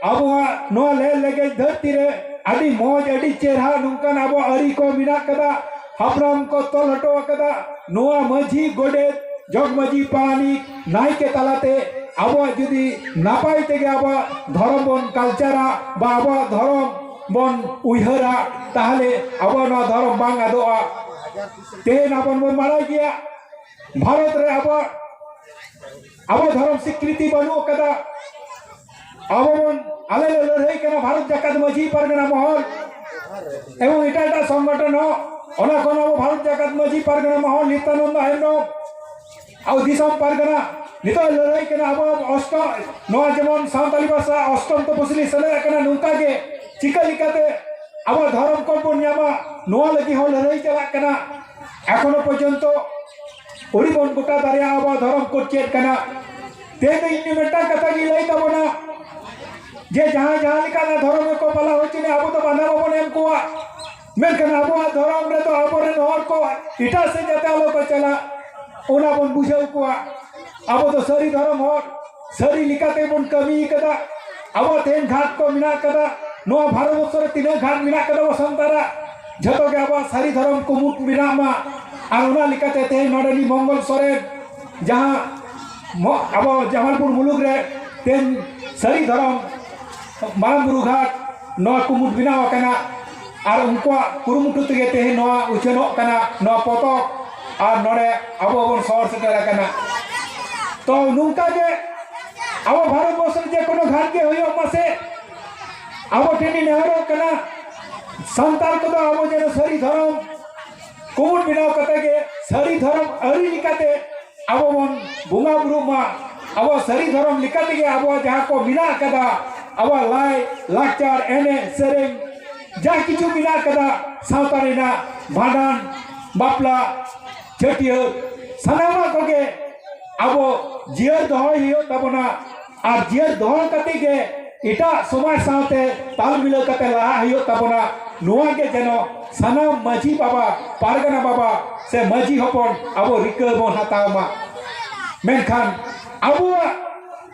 ᱟᱵᱚᱣᱟᱜ ᱱᱚᱣᱟ ᱞᱮ ᱞᱮᱜᱮᱡ ᱫᱷᱟᱹᱨᱛᱤ ᱨᱮ ᱟᱹᱰᱤ ᱢᱚᱡᱽ, ᱟᱹᱰᱤ ᱪᱮᱦᱨᱟ ᱱᱚᱝᱠᱟᱱ ᱟᱵᱚᱣᱟᱜ ᱟᱹᱨᱤ ᱠᱚ ᱢᱮᱱᱟᱜ ᱠᱟᱫᱟ, ᱦᱟᱯᱲᱟᱢ ᱠᱚ ᱛᱚᱞ ᱦᱚᱴᱚ ᱟᱠᱟᱫᱟ᱾ ᱱᱚᱣᱟ ᱢᱟᱹᱡᱷᱤ, ᱜᱚᱰᱮᱛ, ᱡᱚᱜᱽ ᱢᱟᱹᱡᱷᱤ, ᱯᱟᱨᱟᱱᱤᱠ, ᱱᱟᱭᱠᱮ ᱛᱟᱞᱟᱛᱮ ᱟᱵᱚᱣᱟᱜ ᱡᱩᱫᱤ ᱱᱟᱯᱟᱭ ᱛᱮᱜᱮ ᱟᱵᱚᱣᱟᱜ ᱫᱷᱚᱨᱚᱢ ᱵᱚᱱ ᱠᱟᱞᱪᱟᱨᱟ ᱵᱟ ᱟᱵᱚᱣᱟᱜ ᱫᱷᱚᱨᱚᱢ ᱵᱚᱱ ᱩᱭᱦᱟᱹᱨᱟ, ᱛᱟᱦᱞᱮ ᱟᱵᱚᱣᱟᱜ ᱱᱚᱣᱟ ᱫᱷᱚᱨᱚᱢ ᱵᱟᱝ ᱟᱫᱚᱜᱼᱟ᱾ ᱛᱮᱦᱮᱧ ᱟᱵᱚ ᱵᱚᱱ ᱵᱟᱲᱟᱭ ᱜᱮᱭᱟ, ᱵᱷᱟᱨᱚᱛ ᱨᱮ ᱟᱵᱚᱣᱟᱜ, ᱟᱵᱚ ᱫᱷᱚᱨᱚᱢ ᱥᱤᱠᱨᱤᱛᱤ ᱵᱟᱹᱱᱩᱜ ᱠᱟᱫᱟ᱾ ᱟᱵᱚ ᱵᱚᱱ, ᱟᱞᱮ ᱞᱮ ᱞᱟᱹᱲᱦᱟᱹᱭ ᱠᱟᱱᱟ ᱵᱷᱟᱨᱚᱛ ᱡᱟᱠᱟᱛ ᱢᱟᱹᱡᱷᱤ ᱯᱟᱨᱜᱟᱱᱟ ᱢᱚᱦᱚᱞ ᱮᱵᱚᱝ ᱮᱴᱟᱜ ᱮᱴᱟᱜ ᱥᱚᱝᱜᱚᱴᱷᱚᱱ ᱦᱚᱸ, ᱚᱱᱟ ᱠᱷᱚᱱ ᱟᱵᱚ ᱵᱷᱟᱨᱚᱛ ᱡᱟᱠᱟᱛ ᱢᱟᱹᱡᱷᱤ ᱯᱟᱨᱜᱟᱱᱟ ᱢᱚᱦᱚᱞ, ᱱᱤᱛᱭᱟᱱᱚᱱᱫᱚ ᱦᱮᱢᱵᱨᱚᱢ, ᱟᱵᱚ ᱫᱤᱥᱚᱢ ᱯᱟᱨᱜᱟᱱᱟ, ᱱᱤᱛᱚᱜ ᱞᱟᱹᱲᱦᱟᱹᱭ ᱠᱟᱱᱟ ᱟᱵᱚ ᱚᱥᱴᱚ, ᱱᱚᱣᱟ ᱡᱮᱢᱚᱱ ᱥᱟᱱᱛᱟᱲᱤ ᱵᱷᱟᱥᱟ ᱚᱥᱴᱚᱢ ᱛᱚᱯᱚᱥᱤᱞᱤ ᱥᱮᱞᱮᱫ ᱟᱠᱟᱱᱟ, ᱱᱚᱝᱠᱟ ᱜᱮ ᱪᱤᱠᱟᱹ ᱞᱮᱠᱟᱛᱮ ᱟᱵᱚ ᱫᱷᱚᱨᱚᱢ ᱠᱳᱰ ᱵᱚᱱ ᱧᱟᱢᱟ, ᱱᱚᱣᱟ ᱞᱟᱹᱜᱤᱫ ᱦᱚᱸ ᱞᱟᱹᱲᱦᱟᱹᱭ ᱪᱟᱞᱟᱜ ᱠᱟᱱᱟ᱾ ᱮᱠᱷᱚᱱᱳ ᱯᱚᱨᱡᱚᱱᱛᱚ ᱟᱹᱣᱨᱤ ᱵᱚᱱ ᱜᱚᱴᱟ ᱫᱟᱲᱮᱭᱟᱜᱼᱟ ᱟᱵᱚᱣᱟᱜ ᱫᱷᱚᱨᱚᱢ ᱠᱳᱰ ᱪᱮᱫ ᱠᱟᱱᱟ᱾ ᱛᱮᱦᱮᱧ ᱫᱚ ᱤᱧ ᱢᱤᱫᱴᱟᱝ ᱠᱟᱛᱷᱟ ᱜᱤᱧ ᱞᱟᱹᱭ ᱛᱟᱵᱚᱱᱟ, ᱡᱮ ᱡᱟᱦᱟᱸᱭ ᱡᱟᱦᱟᱸ ᱞᱮᱠᱟᱱᱟᱜ ᱫᱷᱚᱨᱚᱢ ᱜᱮᱠᱚ ᱯᱟᱞᱟᱣ ᱦᱚᱪᱚᱱᱤᱡ, ᱟᱵᱚ ᱫᱚ ᱵᱟᱫᱷᱟ ᱵᱟᱵᱚᱱ ᱮᱢ ᱠᱚᱣᱟ᱾ ᱢᱮᱱᱠᱷᱟᱱ ᱟᱵᱚᱣᱟᱜ ᱫᱷᱚᱨᱚᱢ ᱨᱮᱫᱚ ᱟᱵᱚᱨᱮᱱ ᱦᱚᱲ ᱠᱚ ᱮᱴᱟᱜ ᱥᱮᱫ ᱡᱟᱛᱮ ᱟᱞᱚ ᱠᱚ ᱪᱟᱞᱟᱜ, ᱚᱱᱟ ᱵᱚᱱ ᱵᱩᱡᱷᱟᱹᱣ ᱠᱚᱣᱟ᱾ ᱟᱵᱚ ᱫᱚ ᱥᱟᱹᱨᱤ ᱫᱷᱚᱨᱚᱢ ᱦᱚᱲ, ᱥᱟᱹᱨᱤ ᱞᱮᱠᱟᱛᱮ ᱵᱚᱱ ᱠᱟᱹᱢᱤ ᱠᱟᱫᱟ᱾ ᱟᱵᱚ ᱛᱮᱦᱮᱧ ᱜᱷᱟᱴ ᱠᱚ ᱢᱮᱱᱟᱜ ᱠᱟᱫᱟ, ᱱᱚᱣᱟ ᱵᱷᱟᱨᱚᱛ ᱵᱚᱨᱥᱚ ᱨᱮ ᱛᱤᱱᱟᱹᱜ ᱜᱷᱟᱴ ᱢᱮᱱᱟᱜ ᱠᱟᱫᱟ ᱟᱵᱚ ᱥᱟᱱᱛᱟᱲᱟᱜ, ᱡᱷᱚᱛᱚ ᱜᱮ ᱟᱵᱚᱣᱟᱜ ᱥᱟᱹᱨᱤ ᱫᱷᱚᱨᱚᱢ ᱠᱩᱢᱩᱴ ᱢᱮᱱᱟᱜ ᱢᱟ᱾ ᱟᱨ ᱚᱱᱟ ᱞᱮᱠᱟᱛᱮ ᱛᱮᱦᱮᱧ ᱱᱚᱰᱮ ᱱᱩᱭ ᱢᱚᱝᱜᱚᱞ ᱥᱚᱨᱮᱱ, ᱡᱟᱦᱟᱸ ᱢᱚ-, ᱟᱵᱚ ᱡᱟᱢᱟᱞᱯᱩᱨ ᱢᱩᱞᱩᱠ ᱨᱮ ᱛᱮᱦᱮᱧ ᱥᱟᱹᱨᱤ ᱫᱷᱚᱨᱚᱢ ᱢᱟᱨᱟᱝ ᱵᱩᱨᱩ ᱜᱷᱟᱴ ᱱᱚᱣᱟ ᱠᱩᱢᱩᱴ ᱵᱮᱱᱟᱣ ᱟᱠᱟᱱᱟ, ᱟᱨ ᱩᱱᱠᱩᱣᱟᱜ ᱠᱩᱨᱩᱢᱩᱴᱩ ᱛᱮᱜᱮ ᱛᱮᱦᱮᱧ ᱱᱚᱣᱟ ᱩᱪᱷᱟᱹᱱᱚᱜ ᱠᱟᱱᱟ, ᱱᱚᱣᱟ ᱯᱚᱛᱚᱵ, ᱟᱨ ᱱᱚᱰᱮ ᱟᱵᱚ ᱵᱚᱱ ᱥᱚᱦᱚᱨ ᱥᱮᱴᱮᱨ ᱟᱠᱟᱱᱟ᱾ ᱛᱚ ᱱᱚᱝᱠᱟ ᱜᱮ ᱟᱵᱚ ᱵᱷᱟᱨᱚᱛ ᱵᱚᱨᱥᱚ ᱨᱮ ᱡᱮ ᱠᱳᱱᱳ ᱜᱷᱟᱴ ᱜᱮ ᱦᱩᱭᱩᱜ ᱢᱟᱥᱮ, ᱟᱵᱚ ᱴᱷᱮᱱ ᱤᱧ ᱱᱮᱦᱚᱨᱚᱜ ᱠᱟᱱᱟ, ᱥᱟᱱᱛᱟᱲ ᱠᱚᱫᱚ ᱟᱵᱚ ᱡᱮᱱᱚ ᱥᱟᱹᱨᱤ ᱫᱷᱚᱨᱚᱢ ᱠᱩᱢᱩᱴ ᱵᱮᱱᱟᱣ ᱠᱟᱛᱮ ᱜᱮ ᱥᱟᱹᱨᱤ ᱫᱷᱚᱨᱚᱢ ᱟᱹᱨᱤ ᱞᱮᱠᱟᱛᱮ ᱟᱵᱚ ᱵᱚᱱ ᱵᱚᱸᱜᱟ ᱵᱩᱨᱩᱜ ᱢᱟ᱾ ᱟᱵᱚ ᱥᱟᱹᱨᱤ ᱫᱷᱚᱨᱚᱢ ᱞᱮᱠᱟ ᱛᱮᱜᱮ ᱟᱵᱚᱣᱟᱜ ᱡᱟᱦᱟᱸ ᱠᱚ ᱢᱮᱱᱟᱜ ᱟᱠᱟᱫᱟ, ᱟᱵᱚᱣᱟᱜ ᱞᱟᱭ ᱞᱟᱠᱪᱟᱨ, ᱮᱱᱮᱡ ᱥᱮᱨᱮᱧ, ᱡᱟ ᱠᱤᱪᱷᱩ ᱢᱮᱱᱟᱜ ᱟᱠᱟᱫᱟ ᱥᱟᱶᱛᱟ ᱨᱮᱱᱟᱜ, ᱵᱷᱟᱸᱰᱟᱱ, ᱵᱟᱯᱞᱟ, ᱪᱷᱟᱹᱴᱭᱟᱹᱨ, ᱥᱟᱱᱟᱢᱟᱜ ᱠᱚᱜᱮ ᱟᱵᱚ ᱡᱤᱭᱟᱹᱲ ᱫᱚᱦᱚᱭ ᱦᱩᱭᱩᱜ ᱛᱟᱵᱚᱱᱟ᱾ ᱟᱨ ᱡᱤᱭᱟᱹᱲ ᱫᱚᱦᱚ ᱠᱟᱛᱮ ᱜᱮ ᱮᱴᱟᱜ ᱥᱚᱢᱟᱡᱽ ᱥᱟᱶᱛᱮ ᱛᱟᱞ ᱢᱤᱞᱟᱹᱣ ᱠᱟᱛᱮ ᱞᱟᱦᱟᱜ ᱦᱩᱭᱩᱜ ᱛᱟᱵᱚᱱᱟ᱾ ᱱᱚᱣᱟ ᱜᱮ ᱡᱮᱱᱚ ᱥᱟᱱᱟᱢ ᱢᱟᱹᱡᱷᱤ ᱵᱟᱵᱟ, ᱯᱟᱨᱜᱟᱱᱟ ᱵᱟᱵᱟ ᱥᱮ ᱢᱟᱹᱡᱷᱤ ᱦᱚᱯᱚᱱ ᱟᱵᱚ ᱨᱤᱠᱟᱹ ᱵᱚᱱ ᱦᱟᱛᱟᱣ ᱢᱟ᱾ ᱢᱮᱱᱠᱷᱟᱱ ᱟᱵᱚᱣᱟᱜ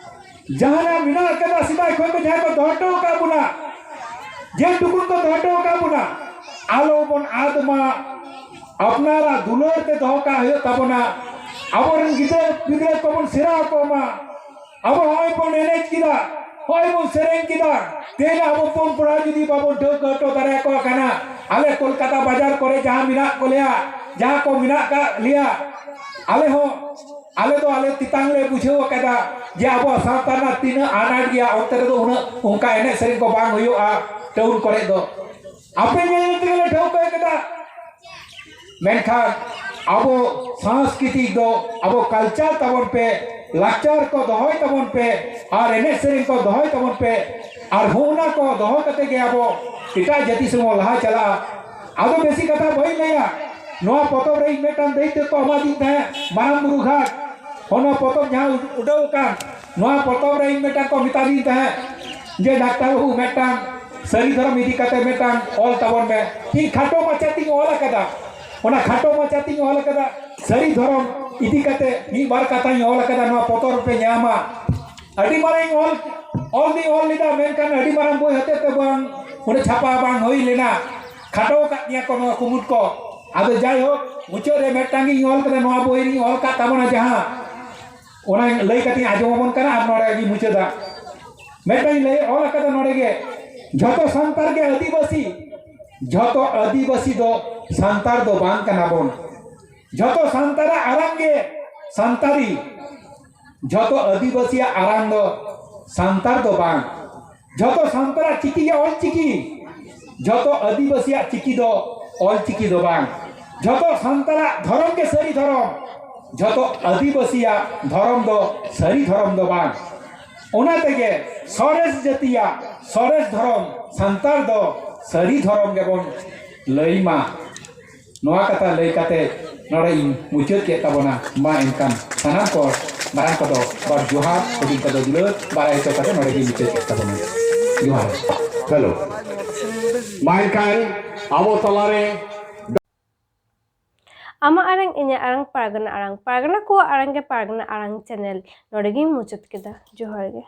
ᱡᱟᱦᱟᱸ ᱢᱮᱱᱟᱜ ᱟᱠᱟᱫᱟ, ᱥᱮᱫᱟᱭ ᱠᱷᱚᱱ ᱠᱚ ᱡᱟᱦᱟᱸ ᱠᱚ ᱫᱚᱦᱚ ᱦᱚᱴᱚ ᱟᱠᱟᱫ ᱵᱚᱱᱟ, ᱡᱮ ᱴᱩᱠᱩᱱ ᱠᱚ ᱫᱚᱦᱚ ᱦᱚᱴᱚ ᱟᱠᱟᱫ ᱵᱚᱱᱟ, ᱟᱞᱚ ᱵᱚᱱ ᱟᱫ ᱢᱟ᱾ ᱟᱯᱱᱟᱨᱟᱜ ᱫᱩᱞᱟᱹᱲ ᱛᱮ ᱫᱚᱦᱚ ᱠᱟᱜ ᱦᱩᱭᱩᱜ ᱛᱟᱵᱚᱱᱟ᱾ ᱟᱵᱚᱨᱮᱱ ᱜᱤᱫᱽᱨᱟᱹ ᱯᱤᱫᱽᱨᱟᱹ ᱠᱚᱵᱚᱱ ᱥᱮᱬᱟ ᱟᱠᱚ ᱢᱟ᱾ ᱟᱵᱚ ᱦᱚᱸᱜᱼᱚᱭ ᱵᱚᱱ ᱮᱱᱮᱡ ᱠᱮᱫᱟ, ᱦᱚᱸᱜᱼᱚᱭ ᱵᱚᱱ ᱥᱮᱨᱮᱧ ᱠᱮᱫᱟ, ᱛᱮᱦᱮᱧ ᱟᱵᱚ ᱯᱚᱱ ᱯᱚᱲᱟ ᱡᱩᱫᱤ ᱵᱟᱵᱚᱱ ᱴᱷᱟᱹᱣᱠᱟᱹ ᱦᱚᱴᱚ ᱫᱟᱲᱮᱭᱟᱠᱚ ᱠᱟᱱᱟ, ᱟᱞᱮ ᱠᱳᱞᱠᱟᱛᱟ ᱵᱟᱡᱟᱨ ᱠᱚᱨᱮ ᱡᱟᱦᱟᱸ ᱢᱮᱱᱟᱜ ᱠᱚ ᱞᱮᱭᱟ, ᱡᱟᱦᱟᱸ ᱠᱚ ᱢᱮᱱᱟᱜ ᱠᱟᱜ ᱞᱮᱭᱟ, ᱟᱞᱮ ᱦᱚᱸ, ᱟᱞᱮ ᱫᱚ ᱟᱞᱮ ᱛᱮᱛᱟᱝ ᱞᱮ ᱵᱩᱡᱷᱟᱹᱣ ᱟᱠᱟᱫᱟ ᱡᱮ ᱟᱵᱚᱣᱟᱜ ᱥᱟᱶᱛᱟ ᱨᱮᱱᱟᱜ ᱛᱤᱱᱟᱹᱜ ᱟᱱᱟᱴ ᱜᱮᱭᱟ, ᱚᱱᱛᱮ ᱨᱮᱫᱚ ᱩᱱᱟᱹᱜ ᱚᱱᱠᱟ ᱮᱱᱮᱡ ᱥᱮᱨᱮᱧ ᱠᱚ ᱵᱟᱝ ᱦᱩᱭᱩᱜᱼᱟ ᱴᱟᱣᱩᱱ ᱠᱚᱨᱮ ᱫᱚ᱾ ᱟᱯᱮ ᱧᱮᱞ ᱧᱮᱞ ᱛᱮᱜᱮ ᱞᱮ ᱴᱷᱟᱹᱣᱠᱟᱹ ᱠᱮᱫᱟ᱾ ᱢᱮᱱᱠᱷᱟᱱ ᱟᱵᱚ ᱥᱟᱝᱥᱠᱨᱤᱛᱤᱠ ᱫᱚ, ᱟᱵᱚ ᱠᱟᱞᱪᱟᱨ ᱛᱟᱵᱚᱱ ᱯᱮ, ᱞᱟᱠᱪᱟᱨ ᱠᱚ ᱫᱚᱦᱚᱭ ᱛᱟᱵᱚᱱ ᱯᱮ, ᱟᱨ ᱮᱱᱮᱡ ᱥᱮᱨᱮᱧ ᱠᱚ ᱫᱚᱦᱚᱭ ᱛᱟᱵᱚᱱ ᱯᱮ, ᱟᱨ ᱦᱚᱸ ᱚᱱᱟ ᱠᱚ ᱫᱚᱦᱚ ᱠᱟᱛᱮ ᱜᱮ ᱟᱵᱚ ᱮᱴᱟᱜ ᱡᱟᱹᱛᱤ ᱥᱚᱸᱜᱮ ᱵᱚᱱ ᱞᱟᱦᱟ ᱪᱟᱞᱟᱜᱼᱟ᱾ ᱟᱫᱚ ᱵᱮᱥᱤ ᱠᱟᱛᱷᱟ ᱵᱟᱹᱧ ᱞᱟᱹᱭᱟ᱾ ᱱᱚᱣᱟ ᱯᱚᱛᱚᱵ ᱨᱮ ᱤᱧ ᱢᱤᱫᱴᱟᱝ ᱫᱟᱹᱭᱤᱛᱛᱚ ᱠᱚ ᱮᱢᱟᱫᱤᱧ ᱛᱟᱦᱮᱸᱫ ᱢᱟᱨᱟᱝ ᱵᱩᱨᱩ ᱜᱷᱟᱴ, ᱚᱱᱟ ᱯᱚᱛᱚᱵ ᱡᱟᱦᱟᱸ ᱩᱰᱟᱹᱣ ᱟᱠᱟᱱ, ᱱᱚᱣᱟ ᱯᱚᱛᱚᱵ ᱨᱮ ᱤᱧ ᱢᱤᱫᱴᱟᱝ ᱠᱚ ᱢᱮᱛᱟᱫᱤᱧ ᱛᱟᱦᱮᱸᱫ ᱡᱮ, "ᱰᱟᱠᱛᱟᱨ ᱵᱟᱹᱵᱩ, ᱢᱤᱫᱴᱟᱝ ᱥᱟᱹᱨᱤ ᱫᱷᱚᱨᱚᱢ ᱤᱫᱤ ᱠᱟᱛᱮ ᱢᱤᱫᱴᱟᱝ ᱚᱞ ᱛᱟᱵᱚᱱ ᱢᱮ᱾ ᱤᱧ ᱠᱷᱟᱴᱚ ᱢᱟᱪᱷᱟ ᱛᱤᱧ ᱚᱞ ᱟᱠᱟᱫᱟ, ᱚᱱᱟ ᱠᱷᱟᱴᱚ ᱢᱟᱪᱷᱟ ᱛᱤᱧ ᱚᱞ ᱟᱠᱟᱫᱟ᱾ ᱥᱟᱹᱨᱤ ᱫᱷᱚᱨᱚᱢ ᱤᱫᱤ ᱠᱟᱛᱮ ᱢᱤᱫ ᱵᱟᱨ ᱠᱟᱛᱷᱟᱧ ᱚᱞ ᱟᱠᱟᱫᱟ, ᱱᱚᱣᱟ ᱯᱚᱛᱚᱵ ᱨᱮᱯᱮ ᱧᱟᱢᱟ᱾ ᱟᱹᱰᱤ ᱢᱟᱨᱟᱝ ᱚᱞ, ᱚᱞ ᱫᱚᱧ ᱚᱞ ᱞᱮᱫᱟ, ᱢᱮᱱᱠᱷᱟᱱ ᱟᱹᱰᱤ ᱢᱟᱨᱟᱝ ᱵᱳᱭ ᱦᱚᱛᱮᱡ ᱛᱮ ᱵᱟᱝ, ᱚᱸᱰᱮ ᱪᱷᱟᱯᱟ ᱵᱟᱝ ᱦᱩᱭ ᱞᱮᱱᱟ᱾ ᱠᱷᱟᱴᱚ ᱟᱠᱟᱫ ᱛᱤᱧᱟᱹ ᱠᱚ ᱱᱚᱣᱟ ᱠᱩᱢᱩᱴ ᱠᱚ᱾ ᱟᱫᱚ ᱡᱟᱭᱦᱳᱠ, ᱢᱩᱪᱟᱹᱫ ᱨᱮ ᱢᱤᱫᱴᱟᱝ ᱜᱤᱧ ᱚᱞ ᱠᱟᱫᱟ, ᱱᱚᱣᱟ ᱵᱳᱭ ᱨᱤᱧ ᱚᱞ ᱠᱟᱫ ᱛᱟᱵᱚᱱᱟ ᱡᱟᱦᱟᱸ, ᱚᱱᱟ ᱞᱟᱹᱭ ᱠᱟᱛᱮᱧ ᱟᱸᱡᱚᱢ ᱟᱵᱚᱱ ᱠᱟᱱᱟ ᱟᱨ ᱱᱚᱰᱮ ᱜᱤᱧ ᱢᱩᱪᱟᱹᱫᱟ᱾ ᱢᱤᱫᱴᱟᱝ ᱞᱟᱹᱭ ᱚᱞ ᱟᱠᱟᱫᱟ ᱱᱚᱰᱮ ᱜᱮ, ᱡᱷᱚᱛᱚ ᱥᱟᱱᱛᱟᱲ ᱜᱮ ᱟᱹᱫᱤᱵᱟᱹᱥᱤ, ᱡᱷᱚᱛᱚ ᱟᱹᱫᱤᱵᱟᱹᱥᱤ ᱫᱚ ᱥᱟᱱᱛᱟᱲ ᱫᱚ ᱵᱟᱝ ᱠᱟᱱᱟ ᱵᱚᱱ᱾ ᱡᱷᱚᱛᱚ ᱥᱟᱱᱛᱟᱲᱟᱜ ᱟᱲᱟᱝ ᱜᱮ ᱥᱟᱱᱛᱟᱲᱤ, ᱡᱷᱚᱛᱚ ᱟᱹᱫᱤᱵᱟᱹᱥᱤᱭᱟᱜ ᱟᱲᱟᱝ ᱫᱚ ᱥᱟᱱᱛᱟᱲ ᱫᱚ ᱵᱟᱝ᱾ ᱡᱷᱚᱛᱚ ᱥᱟᱱᱛᱟᱲᱟᱜ ᱪᱤᱠᱤ ᱜᱮ ᱚᱞ ᱪᱤᱠᱤ, ᱡᱷᱚᱛᱚ ᱟᱹᱫᱤᱵᱟᱹᱥᱤᱭᱟᱜ ᱪᱤᱠᱤ ᱫᱚ ᱚᱞ ᱪᱤᱠᱤ ᱫᱚ ᱵᱟᱝ᱾ ᱡᱷᱚᱛᱚ ᱥᱟᱱᱛᱟᱲᱟᱜ ᱫᱷᱚᱨᱚᱢ ᱜᱮ ᱥᱟᱹᱨᱤ ᱫᱷᱚᱨᱚᱢ, ᱡᱷᱚᱛᱚ ᱟᱹᱫᱤᱵᱟᱹᱥᱤᱭᱟᱜ ᱫᱷᱚᱨᱚᱢ ᱫᱚ ᱥᱟᱹᱨᱤ ᱫᱷᱚᱨᱚᱢ ᱫᱚ ᱵᱟᱝ᱾ ᱚᱱᱟ ᱛᱮᱜᱮ ᱥᱚᱨᱮᱥ ᱡᱟᱹᱛᱤᱭᱟᱜ ᱥᱚᱨᱮᱥ ᱫᱷᱚᱨᱚᱢ ᱥᱟᱱᱛᱟᱲ ᱫᱚ ᱥᱟᱹᱨᱤ ᱫᱷᱚᱨᱚᱢ ᱜᱮᱵᱚᱱ ᱞᱟᱹᱭ ᱢᱟ᱾ ᱱᱚᱣᱟ ᱠᱟᱛᱷᱟ ᱞᱟᱹᱭ ᱠᱟᱛᱮ ᱱᱚᱰᱮ ᱤᱧ ᱢᱩᱪᱟᱹᱫ ᱠᱮᱫ ᱛᱟᱵᱚᱱᱟ᱾ ᱢᱟ ᱮᱱᱠᱷᱟᱱ ᱥᱟᱱᱟᱢ ᱠᱚ ᱢᱟᱨᱟᱝ ᱠᱚᱫᱚ ᱵᱟᱨ ᱡᱚᱦᱟᱨ, ᱦᱩᱰᱤᱧ ᱠᱚᱫᱚ ᱫᱩᱞᱟᱹᱲ ᱵᱟᱲᱟᱭ ᱦᱚᱪᱚ ᱠᱟᱛᱮ ᱱᱚᱰᱮ ᱜᱤᱧ ᱢᱩᱪᱟᱹᱫ ᱠᱮᱫ ᱛᱟᱵᱚᱱᱟ᱾ ᱡᱚᱦᱟᱨ᱾ ᱦᱮᱞᱳ᱾ ᱢᱟ ᱮᱱᱠᱷᱟᱱ ᱟᱵᱚ ᱛᱟᱞᱟᱨᱮ ᱟᱢᱟᱜ ᱟᱲᱟᱝ, ᱤᱧᱟᱹᱜ ᱟᱲᱟᱝ, ᱯᱟᱨᱜᱟᱱᱟ ᱟᱲᱟᱝ, ᱯᱟᱨᱜᱟᱱᱟ ᱠᱚᱣᱟᱜ ᱟᱲᱟᱝ ᱜᱮ ᱯᱟᱨᱜᱟᱱᱟ ᱟᱲᱟᱝ ᱪᱮᱱᱮᱞ᱾ ᱱᱚᱰᱮ ᱜᱤᱧ ᱢᱩᱪᱟᱹᱫ ᱠᱮᱫᱟ᱾ ᱡᱚᱦᱟᱨ ᱜᱮ᱾